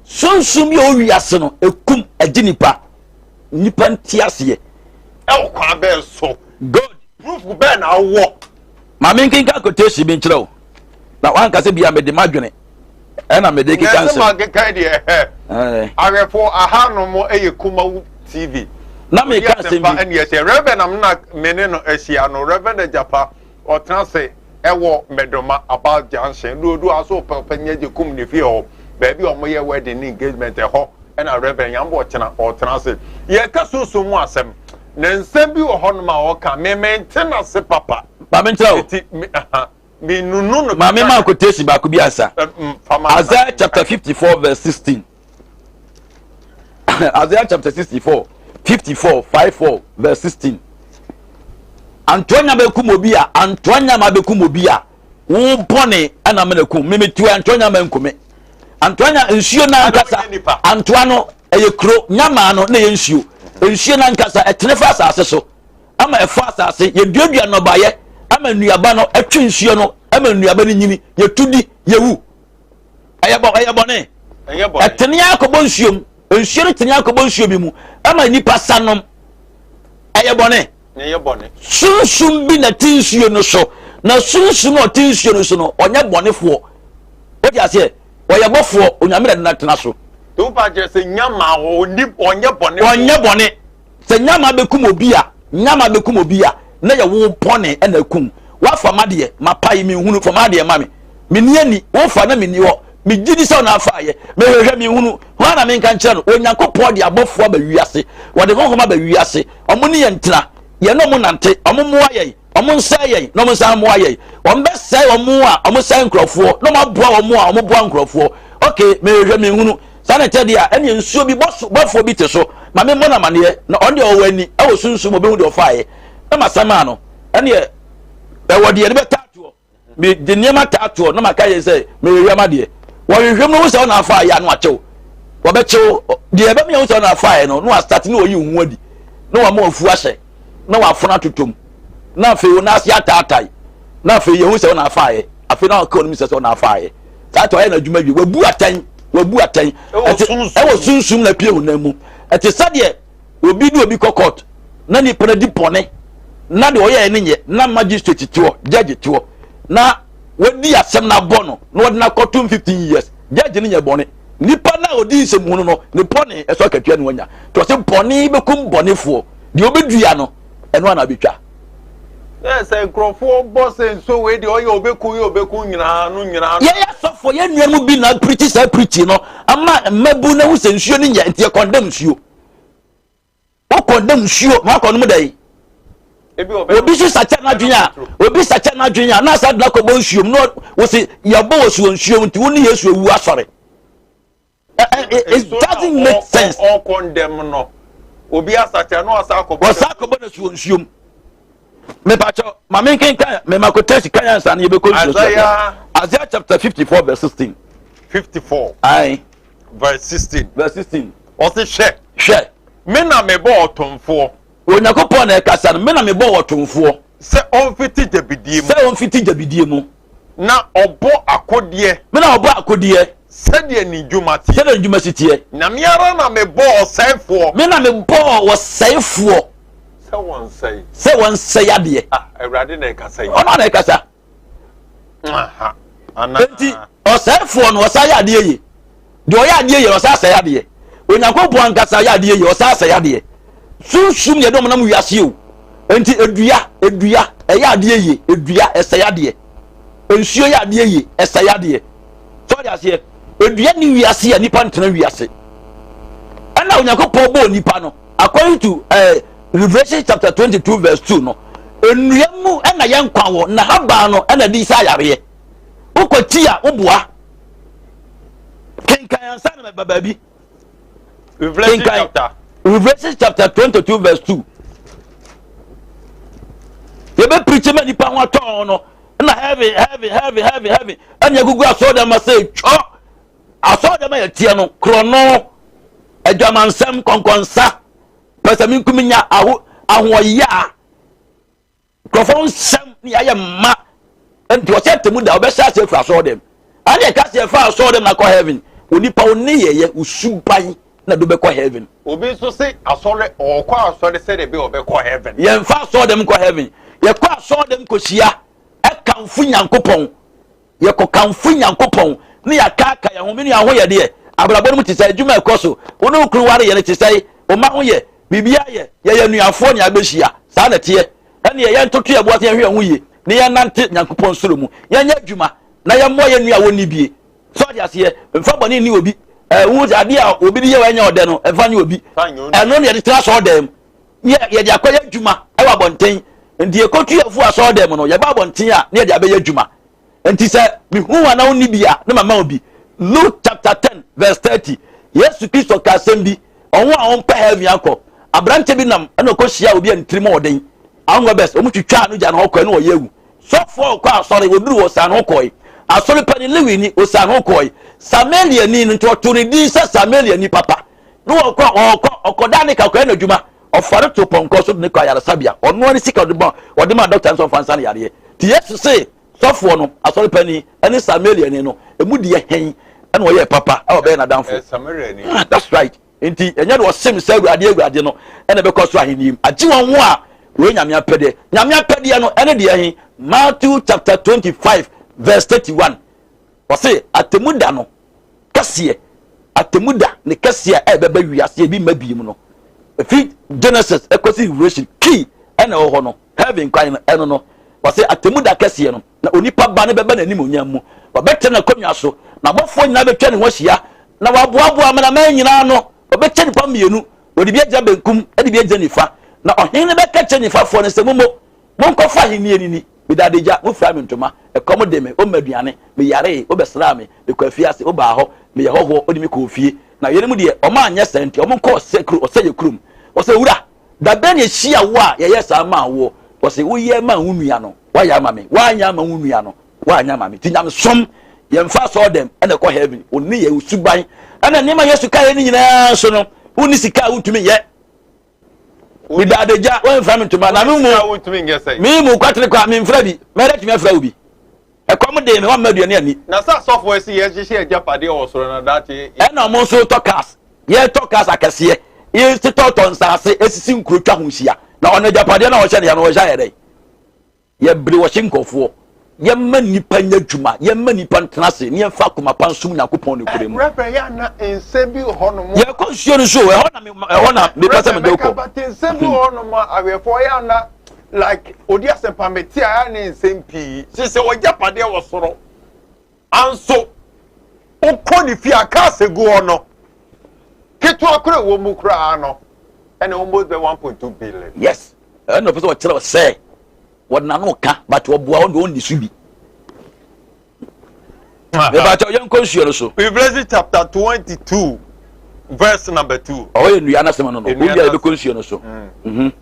Sunsum bi a wiase no ekum ɛgye nipa. Nipa nti aseɛ. Ɛwɔ kwan bɛn so? Good. Proof bɛn na awɔ? Maame nkenka quotation bi nkyerɛ wo. Na wankasa bia mede madwene. Ɛna mede keka nsɛm. Nɛɛsɛ ma keka deɛ ɛ. Awɛfo aha no mo ɛyɛ Kumawu TV. Na me ka asɛm bi. Ɛne ɛhyɛ Reverend am na me ne no ahyia no Reverend Agyapa ɔtena se ɛwɔ Mɛdoma about junction do odu aso pɛ ɔpɛ nyɛ gye kum ne fie hɔ baabi a wɔyɛ wedding ne engagement ɛhɔ ɛna Reverend Yambɔ ɔkyena ɔtena se yɛka sunsun mu asɛm na nsɛm bi wɔ hɔnom a ɔka me mente n'ase papa. Maame nkyerɛ o. Eti me aha. Menunu no. Maame ma quotation baako bi ansa. Isaiah chapter 54 verse 16. Isaiah chapter 64, 54, 54 verse 16. Antoa nyama ekum obi a, antoa nyama bekum obi a, wo bɔne ɛna mena kum. Mimi tu antoa nyama nkume. Antoa nya nsuo n'ankasa. Antoa no ɛyɛ kuro, nyama no na ɛyɛ nsuo. Nsuo n'ankasa ɛtene fa asase so. ama ɛfɔ asase yɛduadua nnɔbaeɛ ama nnuaba no ɛtwe nsuo no ama nnuaba no nyini yɛtu di yɛwu ɛyɛ bɔ ɛyɛ bɔne. Ɛtene akɔbɔ nsuo mu. Nsuo no tene akɔbɔ nsuo bi mu ɛma nnipa sa nom. Ɛyɛ bɔne? Sunsum bi na ɛte nsuo no so. Na sunsum a ɔte nsuo no so no, ɔnyɛ bɔnefoɔ. Wote aseɛ? Ɔyɛ bɔfoɔ, Onyame na de no atena so. Ɔnyɛ bɔne. Ɔnyɛ bɔne. Sɛ nyama bɛkum obi a, nyama bɛkum obi a, na yɛ wo bɔne na akum. Woafa m'adeɛ, mapae, menhunu, fa m'adeɛ ma me. Menni ani, wofa na menni hɔ. Megye di sɛ wo na afaeɛ. Mehwehwɛ, menhunu. Hwan na menka nkyerɛ no? Onyankopɔn de abɔfoɔ aba wiase. Wɔde honhom aba wiase. Wɔn ne yɛn ntena. Yɛne wɔn nante. Wɔn mmoa yɛn. Wɔn nsɛe yɛn na wɔn nsan mmoa yɛn. Wɔn bɛsɛe wɔn a wɔn sɛe nkurɔfoɔ na wɔn aboa wɔn a wɔn boa nkurɔfoɔ. Ok, mehwehwɛ menhunu. Saa na ɛkyɛ deɛ a, ɛneɛ nsuo bi bɔso bɔfoɔ bi te so. Ma me mmɔ no amaneɛ na ɔno deɛ ɔwɔ ani ɛwɔ sunsum mu ɔbɛhu deɛ ɔfaeɛ. Na masan maa no. Ɛneɛ ɛwɔ deɛ yɛde bɛtaa toɔ. Mede nneɛma taa toɔ na maka yɛ sɛ mehwehwɛ m'adeɛ. Wɔhwehwɛ mu no hu sɛ ɔna afaeɛ a na wakyɛw. Wɔbɛkyew deɛ ɛbɛma yɛhu sɛ ɔna afaeɛ no na wastate na wɔyi wo ho adi na wama wafu ahyɛ na wafono atotom na afei wo nan ase ataatae na afei yɛhu sɛ ɔna afaeɛ afei na ɔka onim sɛ sɛ ɔna afaeɛ saa ta ɔyɛ n'adwuma wie wabu atɛn wabu atɛn ɛwɔ sunsum na pie honam mu ɛte sɛdeɛ obi ne obi kɔ court na nipa no di pɔne na deɛ ɔyɛɛ ne nyɛ na magistrate toɔ judge toɔ na wadi asɛm no abɔ no na wɔde no akɔtom 15 years judge no nyɛ bɔne nipa no a ɔdi nsɛmhunu no ne bɔne ɛsɔ akatua ne wanya nti ɔse bɔne bɛkum bɔnefoɔ deɛ ɔbɛdua no ɛno ana bɛtwa. Yɛ sɛ nkurɔfoɔ bɔ sɛ nsuo wei deɛ ɔyɛ ɔbɛku yɛ ɔbɛku nyinaa no nyinaa no. Yɛyɛ asɔfoɔ yɛn nuanom bi na pirikyi saa pirikyi no ama mmabu no ahu sɛ nsuo no nyɛ nti yɛ kɔndɛm nsuo. Wo kɔndɛm nsuo na wakɔ nom dɛn? Obi so sakyɛ n'adwene a obi sakyɛ n'adwene a na asa de akɔbɔ nsuo mu na wɔsi yɛbɔ wɔ suo nsuo mu nti wo ne Yesu awu asɔre. It doesn't make sense. Ɔkɔndɛm no obi asakyɛ na ɔsa akɔbɔ. Ɔsa akɔbɔ na suo nsuo mu. Mepakyɛ maame nkenkan mema quotation kan ansa na yɛbɛkɔ nsuo so. Isaiah Isaiah chapter 54 verse 16. 54. Aye. Verse 16. Verse 16. Ɔse hwɛ. Hwɛ. Me na mebɔ ɔtomfoɔ. Onyankopɔn na ɛkasa no, me na mebɔ ɔtomfoɔ. Sɛ ɔmfiti gyabidie mu. Sɛ ɔmfiti gyabidie mu. Na ɔbɔ akodeɛ. Me na ɔbɔ akodeɛ. Sɛdeɛ ne dwuma teɛ. Sɛdeɛ ne dwuma si teɛ. Na me ara na mebɔɔ ɔsɛefoɔ. Me na mebɔɔ ɔsɛefoɔ. Sɛ wɔnsɛe. Sɛ wɔnsɛe adeɛ. Ah, Awurade na ɛkasa yi. Ɔno na ɛkasa. Aha. Ana. Enti ɔsɛefoɔ no ɔsan yɛ adeɛ yie. Deɛ ɔyɛ adeɛ yie ɔsan sɛe adeɛ. Onyankopɔn ankasa yɛ adeɛ yie ɔsan sɛe adeɛ. Sunsum yɛ dɔm nam wiase o. Enti edua, edua, ɛyɛ adeɛ yie, edua ɛsɛe adeɛ. Nsuo yɛ adeɛ yie, ɛsɛe adeɛ. Sɛ ɔde aseɛ, edua ni wiase a nipa ntena wiase. Ɛna Onyankopɔn bɔɔ nipa no, according to eh, Revelation chapter 22 verse 2 no, nnua mu ɛna yɛn nkwa wɔ, na haban no ɛna de sa yareɛ. Wokɔ ti a woboa. Kenkan ansa na bɛba baabi. Revelation chapter. Revelation chapter 22 verse 2. Yɛbɛ preach ma nipa ho atɔn no na heaven heaven heaven heaven heaven ɛna egugu asɔɔdan ma sɛ twɔ asɔɔdan ma yɛteɛ no korɔno adwamansɛm kɔnkɔnsa pɛsɛmenkominya aho ahoɔyaa nkurɔfoɔ nsɛm ne yɛayɛ mma nti ɔsɛ atemu da ɔbɛhyɛ ase afiri asɔre dɛm ɛne ɛka sɛ ɛfa asɔre dɛm na akɔ heaven onipa wo ne yɛyɛ wo suban na do bɛkɔ heaven. Obi nso se asɔre ɔkɔ asɔre sɛdeɛ bi ɔbɛkɔ heaven. Yɛmfa asɔre dɛm nkɔ heaven yɛkɔ asɔre dɛm kɔhyia ɛkamfo Nyankopɔn. Yɛkɔkamfo Nyankopɔn na yɛakaakae yɛn ho. Me nua, ho yɛ deɛ? Abrabɔ no mu te sɛn? Adwuma a ɛkɔ so? Wo ne wo kunu ware yɛ no te sɛn? Wo mma ho yɛ? Biribiara yɛ? Yɛyɛ anuafoɔ na yɛabɛhyia. Saa na ɛteɛ. Ɛnneɛ yɛntoto yɛn bo ase yɛnhwɛ yɛn ho yie na yɛnnante Nyankopɔn suro mu. Yɛnyɛ adwuma na yɛmmoa yɛn nua a wɔnni bie. So ate aseɛ? Mfa bɔne nni obi. Ɛɛ, wo sɛ adeɛ a obi de yɛ wo ɛnyɛ ɔdɛ no, mfa nyɛ obi. Ɛno na yɛde tena asɔɔdan mu. Yɛ yɛde akɔyɛ adwuma ɛwɔ abɔnten. Nti yɛkɔtu yɛn fo asɔɔdan mu no, yɛba abɔnten a na yɛde abɛyɛ adwuma. Nti sɛ mehu wo a na wonni bi a, na mama wo bi. Luke chapter 10 verse 30. Yesu Kristo ka asɛm bi, ɔho a ɔmpɛ heaven akɔ. Aberante bi nam ɛna ɔkɔhyia obi a ne tirim ɔden. Ahongɔbɛs, wɔn twitwaa no gya no hɔ kɔe na ɔyɛ awu. Sɔfoɔ a ɔkɔ asɔre, wɔduru hɔ ɔsan ho kɔe. Asɔre panin Lewini, ɔsan ho kɔe. Samariani no nti ɔtoo ne din sɛ Samariani papa. Ne ɔkɔ, ɔkɔ, ɔkɔdaa ne ka kɔyɛ n'adwuma. Ɔfa no too pɔnkɔ so de no kɔ ayaresabea. Ɔno ara ne sika ɔde ma ɔde maa dɔkta no sɛ ɔmfa nsa no yareɛ. Nti Yesu se sɔfoɔ no, asɔre panin, ne Samariani no, emu deɛ hɛn? Ɛna ɔyɛɛ papa a ɔbɛyɛ n'adamfo. Ah, that's right. Nti ɛnyɛ de ɔsem sɛ Awurade Awurade no ɛna ɛbɛkɔ soro ahenni mu. Agye wɔn ho a wɔyɛ Nyame apɛdeɛ. Nyame apɛdeɛ no ɛne deɛ he? Matthew chapter 25 verse 31. Ɔse atemu da no kɛseɛ, atemu da ne kɛseɛ a ɛbɛba wiase ebi mma biem no. Efi Genesis ɛkɔsi Revelation key ɛna ɛwɔ hɔ no, heaven kwan no ɛno no. Ɔse atemu da kɛseɛ no na onipa ba no bɛba n'animuonyam mu. Ɔbɛtena n'akonnwa so, na abɔfoɔ nyinaa bɛtwa ne ho ahyia, na waboaboa amanaman nyinaa ano. Ɔbɛkyɛ nnipa mmienu, ɔde bi agyina benkum, de bi agyina nifa. Na ɔhene no bɛka kyerɛ nifafoɔ no sɛ, Mommo, monkɔfa ahennie no ni. Meda adagya, mofiraa me ntoma, ɛkɔm de me, womma aduane, meyaree, wobɛsraa me, mekɔɔ afiase, wobaa hɔ, meyɛ hɔhoɔ, wode me kɔɔ fie. Na weinom deɛ, wɔanyɛ saa nti, wɔnkɔ ɔsɛ kuro, ɔsɛeɛ kurom. Ɔsɛ, Owura, Da bɛn na yɛhyia wo a yɛyɛɛ saa maa woɔ? Ɔse, woyɛ maa wo nua no, woayɛ ama me. Woanyɛ ama wo nua no, woanyɛ ama me. Nti nyamesom, yɛmfa asɔɔdɛm ɛna ɛkɔ heaven. Wo nneyɛɛ, wo suban, ɛna nneɛma Yesu kaeɛ no nyinaa nso no, wonni sika a wontumi nyɛ. Meda adagya, woamfira me ntoma, na me mu, me mu kwatere kwa, memfira bi, mɛdɛ tumi afira wo bi. Ɛkɔm dee me, wamma aduane anni. Na sɛ asɔfoɔ asi yɛhyehyɛ agyapadeɛ wɔ soro na daakye. Ɛna ɔmo nso tɔ cars, yɛtɔ cars akɛseɛ, yɛtotɔtɔ nsaase, esisi nkuro twa ho hyia. Na ɔno agyapadeɛ no a ɔhyɛ no ya no ɔhyɛ ayɛ dɛn? Yɛbere wɔhye nkurɔfoɔ, yɛmma nnipa nyɛ adwuma, yɛmma nnipa ntena ase, ne yɛmfa akoma pa nsom Nyankopɔn nokorɛ mu. Reverend yɛ ana nsɛm bi wɔ hɔnom. Yɛkɔ nsuo no so, ɛhɔ na ɛhɔ na mepɛ sɛ mede wokɔ. Reverend mɛka but nsɛm bi wɔ hɔnom a awɛfoɔ yɛ ana like odi asɛmpa mete a ne nsɛm pii sɛ ɔgyapadeɛ wɔ soro anso wokɔ ne fie a cars egu hɔ no ketewa kora wɔ mu koraa no ɛna almost bɛ 1.2 billion. Yes, ɛna ɔpɛ sɛ ɔkyerɛ sɛ wɔde n'ano ka but ɔboa wɔn de wɔn ni so bi. Mebakyɛ yɛn nkɔ nsuo no so. Revelation chapter 22 verse number 2. Ɔhɔ yɛ nnua n'asɛm no no. Wowia yɛbɛkɔ nsuo no so. Mm.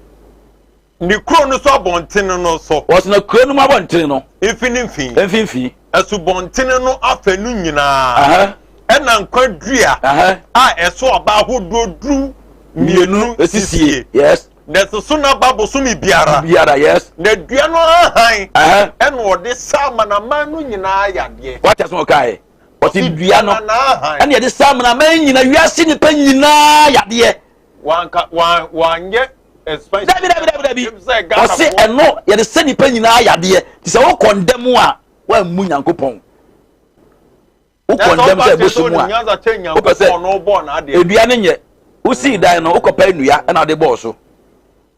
Ne kuro no so abɔntene no so. Wɔsena kuro no mu abɔntene no. Mfinimfini. Mfinimfini. Asubɔntene no afanu nyinaa. Ɛna nkwa dua a ɛso aba ahodoɔ du mmienu sisie. Yes. Na ɛsoso n'aba bosome biara. Biara, yes. Na dua no ahan. Ɛna ɔde sa amanaman no nyinaa yadeɛ. Wate asɛm a ɔkaeɛ? Ɔse dua no ɛna yɛde sa amanaman nyinaa, wiase nnipa nyinaa yadeɛ. Wanka, wan, wanyɛ Dabi dabi dabi dabi. Ɔse ɛno yɛde sɛ nipa nyinaa yadeɛ. Te sɛ wokɔ ndɛm a woammu Nyankopɔn. Wokɔ ndɛm sɛ ɛbosom a wopɛ sɛ edua no nyɛ. Wosii dan no wokɔpɛ nnua ɛna wode bɔɔ so.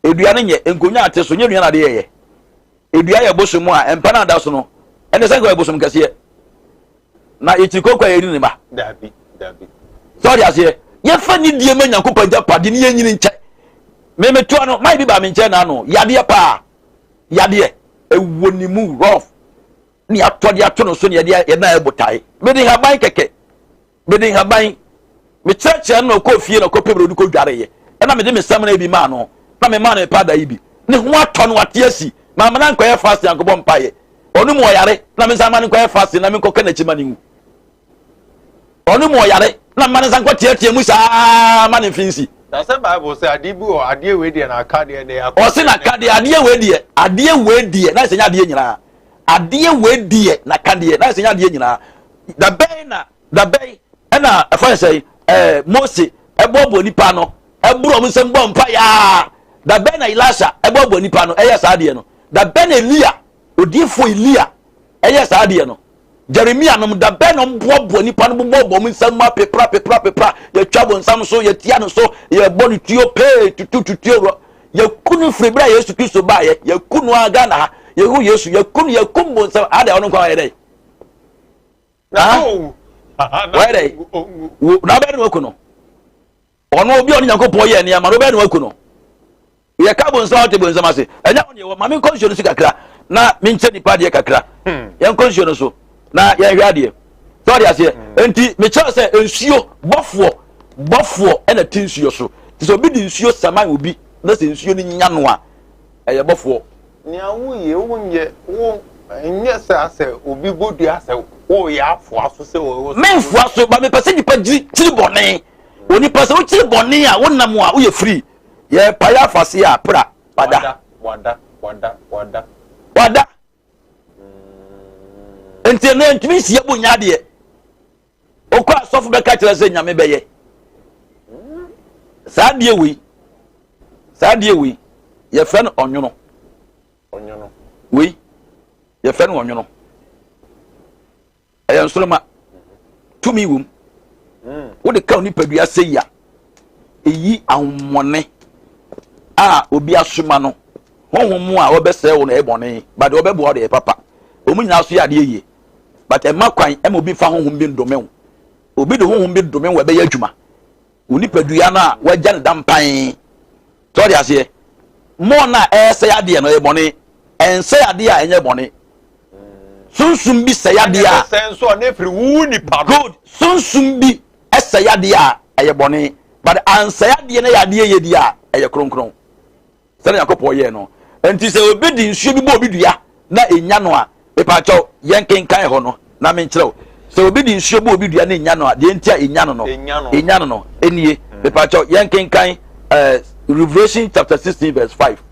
Edua no nyɛ nkonnwa ate so nyɛ nnua na ade yɛyɛ. Edua yɛ bosom a mpa no ada so no ɛne sɛ nka ɔyɛ bosom kɛseɛ. Na yɛkyiri kɔnkɔ a yɛni ne ba. Dabi, dabi. Sɛ ɔde aseɛ, yɛfa nidie ma Nyankopɔn agyapade ne yɛnyini nkyɛ. Me metoa no, mai bi baa me nkyɛn n'ano, yadeɛ paa, yadeɛ, ɛwɔ ne mu rough, ne atɔ de ato no so ne yɛde yɛde ayɛ botae. Mede nhaban kɛkɛ, mede nhaban, mekyerɛkyerɛ no na ɔkɔɔ fie na ɔkɔpɛ bere ɔde kɔdwareeɛ. Ɛna mede me samina bi maa no, na memaa no me paada yi bi. Ne ho atɔ no, wate asi. Mamma no ankɔyɛ fasting ankɔbɔ mpaeɛ. Ɔno mu ɔyare na me nsa ma no nkɔyɛ fasting na menkɔka n'akyi ma no nwu. Ɔno mu ɔyare na mma ne nsa nkɔteatea mu saa ma ne mfe nsi. Na sɛ Bible sɛ adeɛ bi wɔ adeɛ wei deɛ na aka deɛ na ɛyɛ. Ɔse na ka deɛ adeɛ wei deɛ adeɛ wei deɛ na ɛsɛ nyɛ adeɛ nyinaa adeɛ wei deɛ na ka deɛ na ɛsɛ nyɛ adeɛ nyinaa. Da bɛn na da bɛn ɛna ɛfa sɛ ɛɛ Mose ɛboaboa nipa no ɛboro ɔmo nsɛm bɔ mpa yaa da bɛn na Elisha ɛboaboa nipa no ɛyɛ saa adeɛ no da bɛn na Elia Odiyifoɔ Elia yɛɛ saa adeɛ no. Jeremia nom, da bɛn na wɔboaboa nipa no bobɔbɔ wɔn nsam mu apepra pepra pepra, yɛtwa bonsam so, yɛtia no so, yɛbɔ no tuo pee, tutu tutuo wɔ. Yɛku no firi berɛ a Yesu Kristo baeɛ, yɛku no ara Ghana ha, yɛhu Yesu, yɛku no, yɛkum bonsam, adeɛ ɔno nkwa ɔyɛ dɛn? Wɔyɛ dɛn? Na wobɛyɛ no waku no. Ɔno obi a ɔne Nyankopɔn yɛ nneɛma no wobɛyɛ no waku no. Yɛka bonsam a ɔte bonsam ase. Ɛnyɛ wo deɛ wɔ ma menkɔ nsuo no so kakra na menkyɛ nipa adeɛ kakra. Hmm. Yɛnkɔ nsuo no so na yɛnhwɛ adeɛ. Sɛ ɔde aseɛ. Hmm. Nti mekyerɛ sɛ nsuo bɔfoɔ bɔfoɔ ɛna te nsuo so. Te sɛ obi de nsuo saman obi na sɛ nsuo no nya no a ɛyɛ bɔfoɔ. Nea woyɛ wonyɛ wo nyɛ sɛ asɛ obi bɔ dua sɛ woyɛ afoa so sɛ wɔwɔ. Memfoa so ba mepɛ sɛ nipa gyiri bɔne. Onipa sɛ wokyiri bɔne a wonam a woyɛ free. Yɛpae afase a pra wada. Wada, wada, wada. Wada. Nti ɛno yɛntumi nsi yɛbo nyɛ adeɛ. Sɔfo bɛka kyerɛ sɛ Nyame bɛyɛ. Saa adeɛ wei, saa adeɛ wei, yɛfrɛ no ɔnwono. Ɔnwono. Wei, yɛfrɛ no ɔnwono. Ɛyɛ nsoroma. Tumi wom. Wode ka onipadua sɛ yi a, ɛyi ahomɔne a obi asoma no. Honhom mu a wɔbɛsɛe wo no ɛyɛ bɔne, but deɛ wɔbɛboa wo deɛ ɛyɛ papa. Wɔn nyinaa so yɛ adeɛ yie, but ɛma kwan ɛma obi fa honhom bi ndome wo. Obi de honhom bi dome wo ɛbɛyɛ adwuma. Wo nipadua no a wagya no dampan. Sɛ ɔde aseɛ, mɔɔ no a ɛresɛe adeɛ no ɛyɛ bɔne. Ɛnsɛe adeɛ a ɛnyɛ bɔne. Sunsum bi sɛe adeɛ a. Ɛsɛe nso a na ɛfiri wo nipa no. Good. Sunsum bi sɛe adeɛ a ɛyɛ bɔne. But ansɛe adeɛ na ɛyɛ adeɛ yɛ deɛ a ɛyɛ kronkron. Sɛdeɛ Nyankopɔn yɛɛ no. Enti sɛ obi de nsuo bi bɔ obi dua na ɛnya no a, mepaakyɛw, yɛnkenkan hɔ no na menkyerɛ wo. Sɛ obi de nsuo bɔ obi dua na ɛnya no a, deɛ nti a ɛnya no no, ɛnya no no, ɛnie. Mepaakyɛw, yɛnkenkan eh, Revelation chapter 16 verse 5.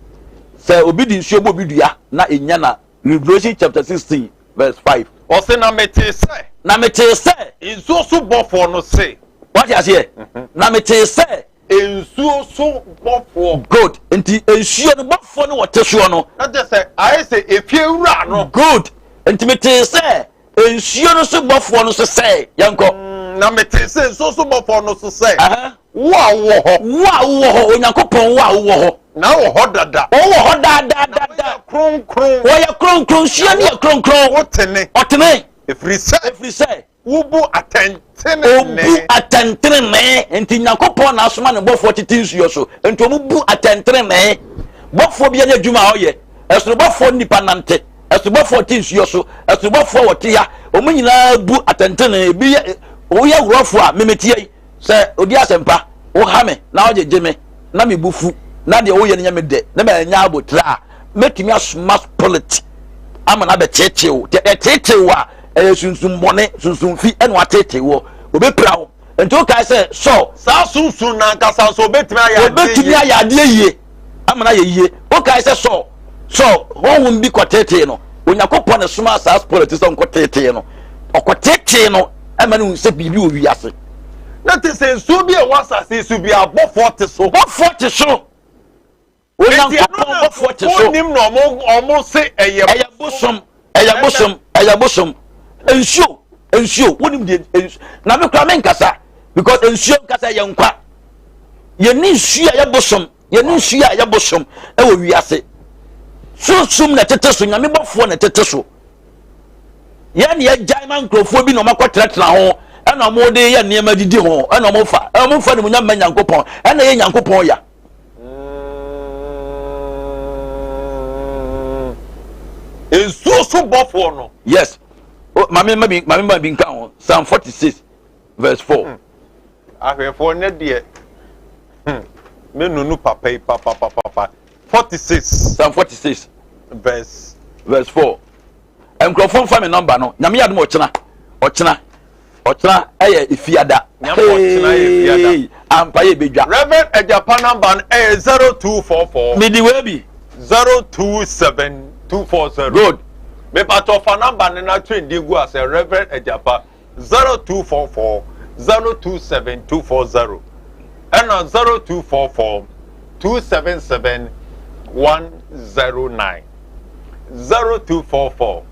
Sɛ obi de nsuo bɔ obi dua na ɛnya no a, Revelation chapter 16 verse 5. Ɔse, na metee sɛ. Na metee sɛ. Nsuo so bɔfoɔ no se. Wate aseɛ? Na metee sɛ. Nsuo so bɔfoɔ. Good. Nti nsuo no bɔfoɔ no wɔte soɔ no. Na kyerɛ sɛ ayɛ sɛ efie wura no. Good. Nti metee sɛ nsuo no so bɔfoɔ no so sɛ yɛnkɔ. Na metee sɛ nsuo so bɔfoɔ no so sɛ. Wo a wowɔ hɔ. Wo a wowɔ hɔ, Onyankopɔn, wo a wowɔ hɔ. Na wɔ hɔ dada. Ɔwɔ hɔ daadaa dada. Na wɔyɛ kronkron. Wɔyɛ kronkron. Nsuo no yɛ kronkron. Wotene. Ɔtene. Ɛfiri sɛ. Ɛfiri sɛ. Wobu atɛntenenee. Obu atɛntenenee. Nti Nyankopɔn na asoma ne bɔfoɔ tete nsuo so. Nti wɔn bu atɛntenenee. Bɔfoɔ biara ne adwuma a ɔyɛ. Ɛsono bɔfoɔ ne nipa nante. Ɛsono bɔfoɔ te nsuo so. Ɛsono bɔfoɔ wɔte ha. Wɔn nyinaa bu atɛntenenee. Ebi yɛ woyɛ worɔfoɔ a memetia yi. Sɛ odi asɛmpa, woha me na wogyegye me na me bo fu na deɛ woyɛ no nyɛ me dɛ na manya abotire a, mɛtumi asoma spirit ama no abɛteetee wo. Deɛ ɛteetee wo a, ɛyɛ sunsum bɔne, sunsum fi ɛna wateetee woɔ. Obɛpira wo. Nti wokae sɛ Saul. Saa sunsum no ankasa nso obɛtumi ayɛ adeɛ yie. Obɛtumi ayɛ adeɛ yie ama no ayɛ yie. Wokae sɛ Saul, Saul, honhom bi kɔteetee no. Onyankopɔn na ɛsomaa saa spirit sɛ ɔnkɔteetee no. Ɔkɔteetee no ɛma no hu sɛ biribi wɔ wiase. Na te sɛ nsuo bi a ɛwɔ asase so bi a bɔfoɔ te so. Bɔfoɔ te so. Onyankopɔn bɔfoɔ te so. Nim na ɔmo ɔmo se ɛyɛ. Ɛyɛ bosom, ɛyɛ bosom, ɛyɛ bosom. Nsuo, nsuo, wonim deɛ nsuo. Na me kura me nkasa because nsuo nkasa yɛ nkwa. Yɛni nsuo a ɛyɛ bosom, yɛni nsuo a ɛyɛ bosom ɛwɔ wiase. Sunsum na ɛtete so, nyame bɔfoɔ na ɛtete so. Yɛn na yɛgyae ma nkurɔfoɔ bi na wɔakɔtenatena ho ɛna wɔde yɛ nneɛma didi ho ɛna wɔfa ɛna wɔmfa ne mu nya mma Nyankopɔn ɛna yɛ Nyankopɔn ya. Nsuo so bɔfoɔ no. Yes. Oh, maame ma bi maame ma bi nka ho Psalm 46 verse 4. Hmm. Ahwɛfoɔ ne deɛ hmm. me nunu papa yi papapapapa 46. Psalm 46 verse verse 4. Nkurɔfoɔ nfa me nɔmba no nyame yɛ adom ɔkyena ɔkyena ɔkyena ɛyɛ efiada. Nyame ɔkyena yɛ efiada. Ampa yɛ bedwa. Reverend Agyapa nɔmba no ɛyɛ 0244. Medi wei bi. 027 240. Good. Mepatɔ fa nɔmba no na twɛn di gu asɛ Reverend Agyapa 0244 027 240 ɛna 0244 277 109. 0244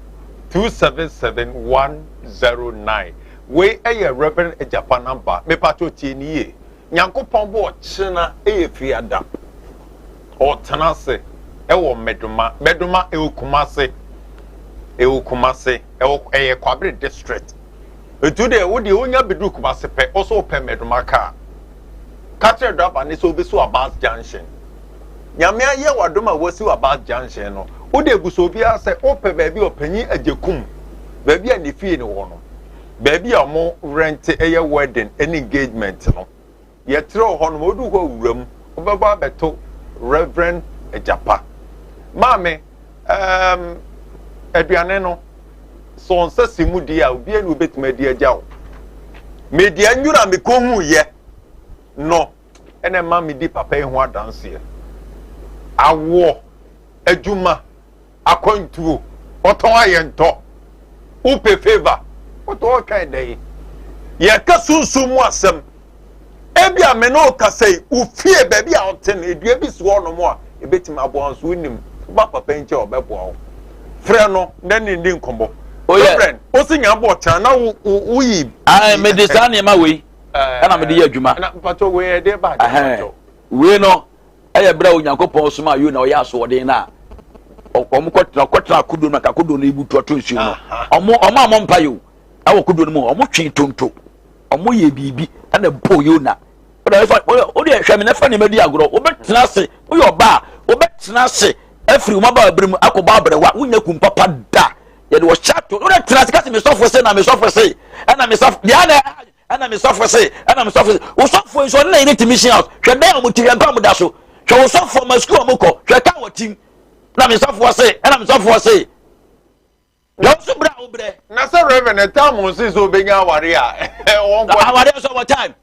277 109 Wei yɛ Rev. Agyapa number, mepakyɛw tie no yie. Nyankopɔn bɔ ɔkyena yɛ fiada. Ɔtena ase wɔ Medoma. Medoma ɛwɔ Kumase. Ɛwɔ Kumase. Ɛwɔ ɛyɛ Kwabere district. Nti deɛ wo deɛ wonya bɛduru Kumase pɛ, wo so wopɛ Medoma kaa. Ka kyerɛ driver ne sɛ wobɛsi wɔ Abas Junction. Nyame ayɛ w'adom a wasi w'Abas Junction no, wode abusa obiara sɛ wopɛ baabi a Ɔpanyin Agyekum, baabi a ne fie no wɔ no, baabi a wɔn rɛnte yɛ wedding ne engagement no. Yɛkyerɛ wɔ hɔ nom, wodu hɔ a wura mu, wobɛba abɛto Reverend Agyapa. Maame, um, aduane no, sɛ ɔnsa si mu deɛ a, obiara ni obetumi adi agya wo. Media nwura mekɔhu yɛ no, ɛna ɛma medi papa yi ho adanseɛ. Awoɔ, adwuma, akwantuo, ɔtɔn ayɛ ntɔ, wopɛ favour, wotɔ ɔtwɛn dɛn? Yɛka sunsum mu asɛm. Ebia me ne wo kasa yi, wo fie baabi a wote no, dua bi si hɔnom a ebetumi aboa wo nso wonim. Woba papa yi nkyɛn a ɔbɛboa wo. Frɛ no na ne nni nkɔmmɔ. Oh, yeah. Reverend, wo se nya bɔ ɔkyena na wo wo woyi. Ae, mede saa nneɛma wei ɛna mede yɛ adwuma. Na mpatɔ wei ɛde ba ade mpatɔ. Wei no ɛyɛ berɛ a Onyankopɔn somaa Yona ɔyɛ asoɔden no a wɔn kɔtena kɔtena kodoɔ no ka kodoɔ no ebutu ato nsuo no. Wɔn wɔn a wɔn mpa yi o ɛwɔ kodoɔ no mu wɔn twe tonto wɔn yɛ biribi ɛna bɔ Yona. Wode hwɛ me na fa nneɛma di agorɔ wobɛtena ase woyɛ ɔbaa wobɛtena ase afiri wɔn abaa bere mu akɔbɔ abrɛwa wonya kum papa da yɛde wɔhyɛ ato wode tena ase kasi mesɔfo se na mesɔfo se ɛna mesɔfo deɛ na ɛna mesɔfo se ɛna mesɔfo se wosɔfo nso ɔne na yɛne ti mission house hwɛ dan a wɔn ti hwɛ mpa a wɔn da so hwɛ wosɔfo ɔma sukuu a wɔn kɔ hwɛ kaa wɔ tim na mesɔfo se ɛna mesɔfo se Yɛn nso brɛ a wobrɛ. Na sɛ Reverend ɛtaa mo nse sɛ obenya aware a wɔn kɔ. Aware nso wɔ time.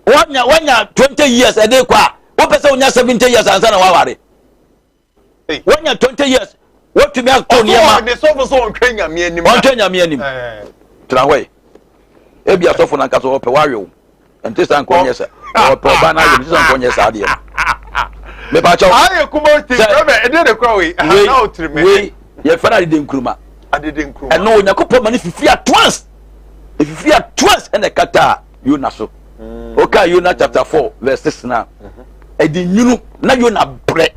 Wanya wanya 20 years ɛde kɔ a wopɛ sɛ wonya 70 years ansa na waware. Wanya 20 years wotumi ato nneɛma. Ɔsɔ ne sɔfo sɛ ɔntwɛn nyame anim. Ɔntwɛn nyame anim. Tena hɔ yi. Ebi asɔfo nankasa ɔpɛ wawe wo. Nti saa nkɔ nyɛ sa. Ɔpɛ ɔba no awe nti saa nkɔ nyɛ saa adeɛ no. Mepa kyɛw. Ayɛ kuma ti rɛbɛ ɛdeɛ de kura wei. Wei wei yɛfɛ no adede nkuruma. Adede nkuruma. Ɛno Onyankopɔn ma no fifi at once. Efifi at once ɛna ɛkata Yona so. Oka Yona chapter 4 verse 6 na. Ɛde nwunu na Yona brɛ.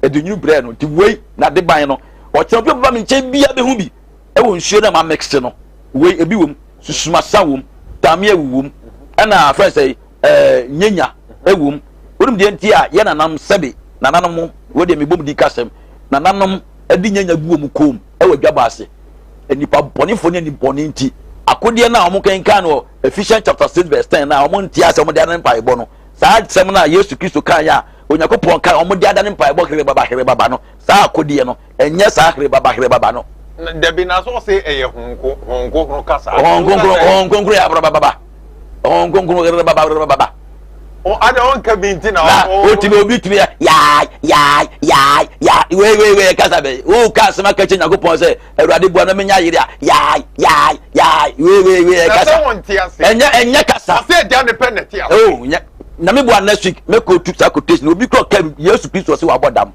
Ɛde nwunu brɛ no nti wei na de ban no. Ɔkyerɛ obi ɔbɛba me nkyɛn bia bɛhu bi. Ɛwɔ nsuo na ma mix no. Wei ebi wom susumasa wom tameawu wom ɛna afɛn sɛ ɛɛ nyenya ɛwom wonim deɛ nti a yɛ nanam sɛbe nananom wo deɛ mebom di kasɛm nananom ɛde nyenya gu wɔn kɔn mu ɛwɔ adwabɔ ase nnipa bɔnefoɔ ne anibɔne nti akodeɛ no a wɔn kenkan no wɔ Ephesians chapter 6 verse 10 na wɔn nte ase wɔn de adane mpaebɔ no saa asɛm no a Yesu Kristo kan yɛ a Onyankopɔn kan wɔn de adane mpaebɔ herebaba herebaba no saa akodeɛ no Ɛnyɛ saa herebaba herebaba no. Dabi na so ɔse ɛyɛ honko honkonkron kasa. Honkonkron honkonkron yɛ abrababa. Honkonkron herebaba herebaba. O ada ɔnka bi nti na. Na otumi obi tumi yɛ yaa yaa yaa yaa wei wei wei kasa bɛ wo ka asɛm aka kyerɛ Nyankopɔn sɛ Awurade bua na menya yere a yaa yaa yaa wei wei wei kasa. Ɛnyɛ ɛnyɛ kasa. Ɔsɛ agya ne pɛ na ɛte ase. Oh nyɛ nyame bua next week mɛkɔ tu saa quotation obi kɔ ka Yesu Kristo ɔsɛ wabɔ dam.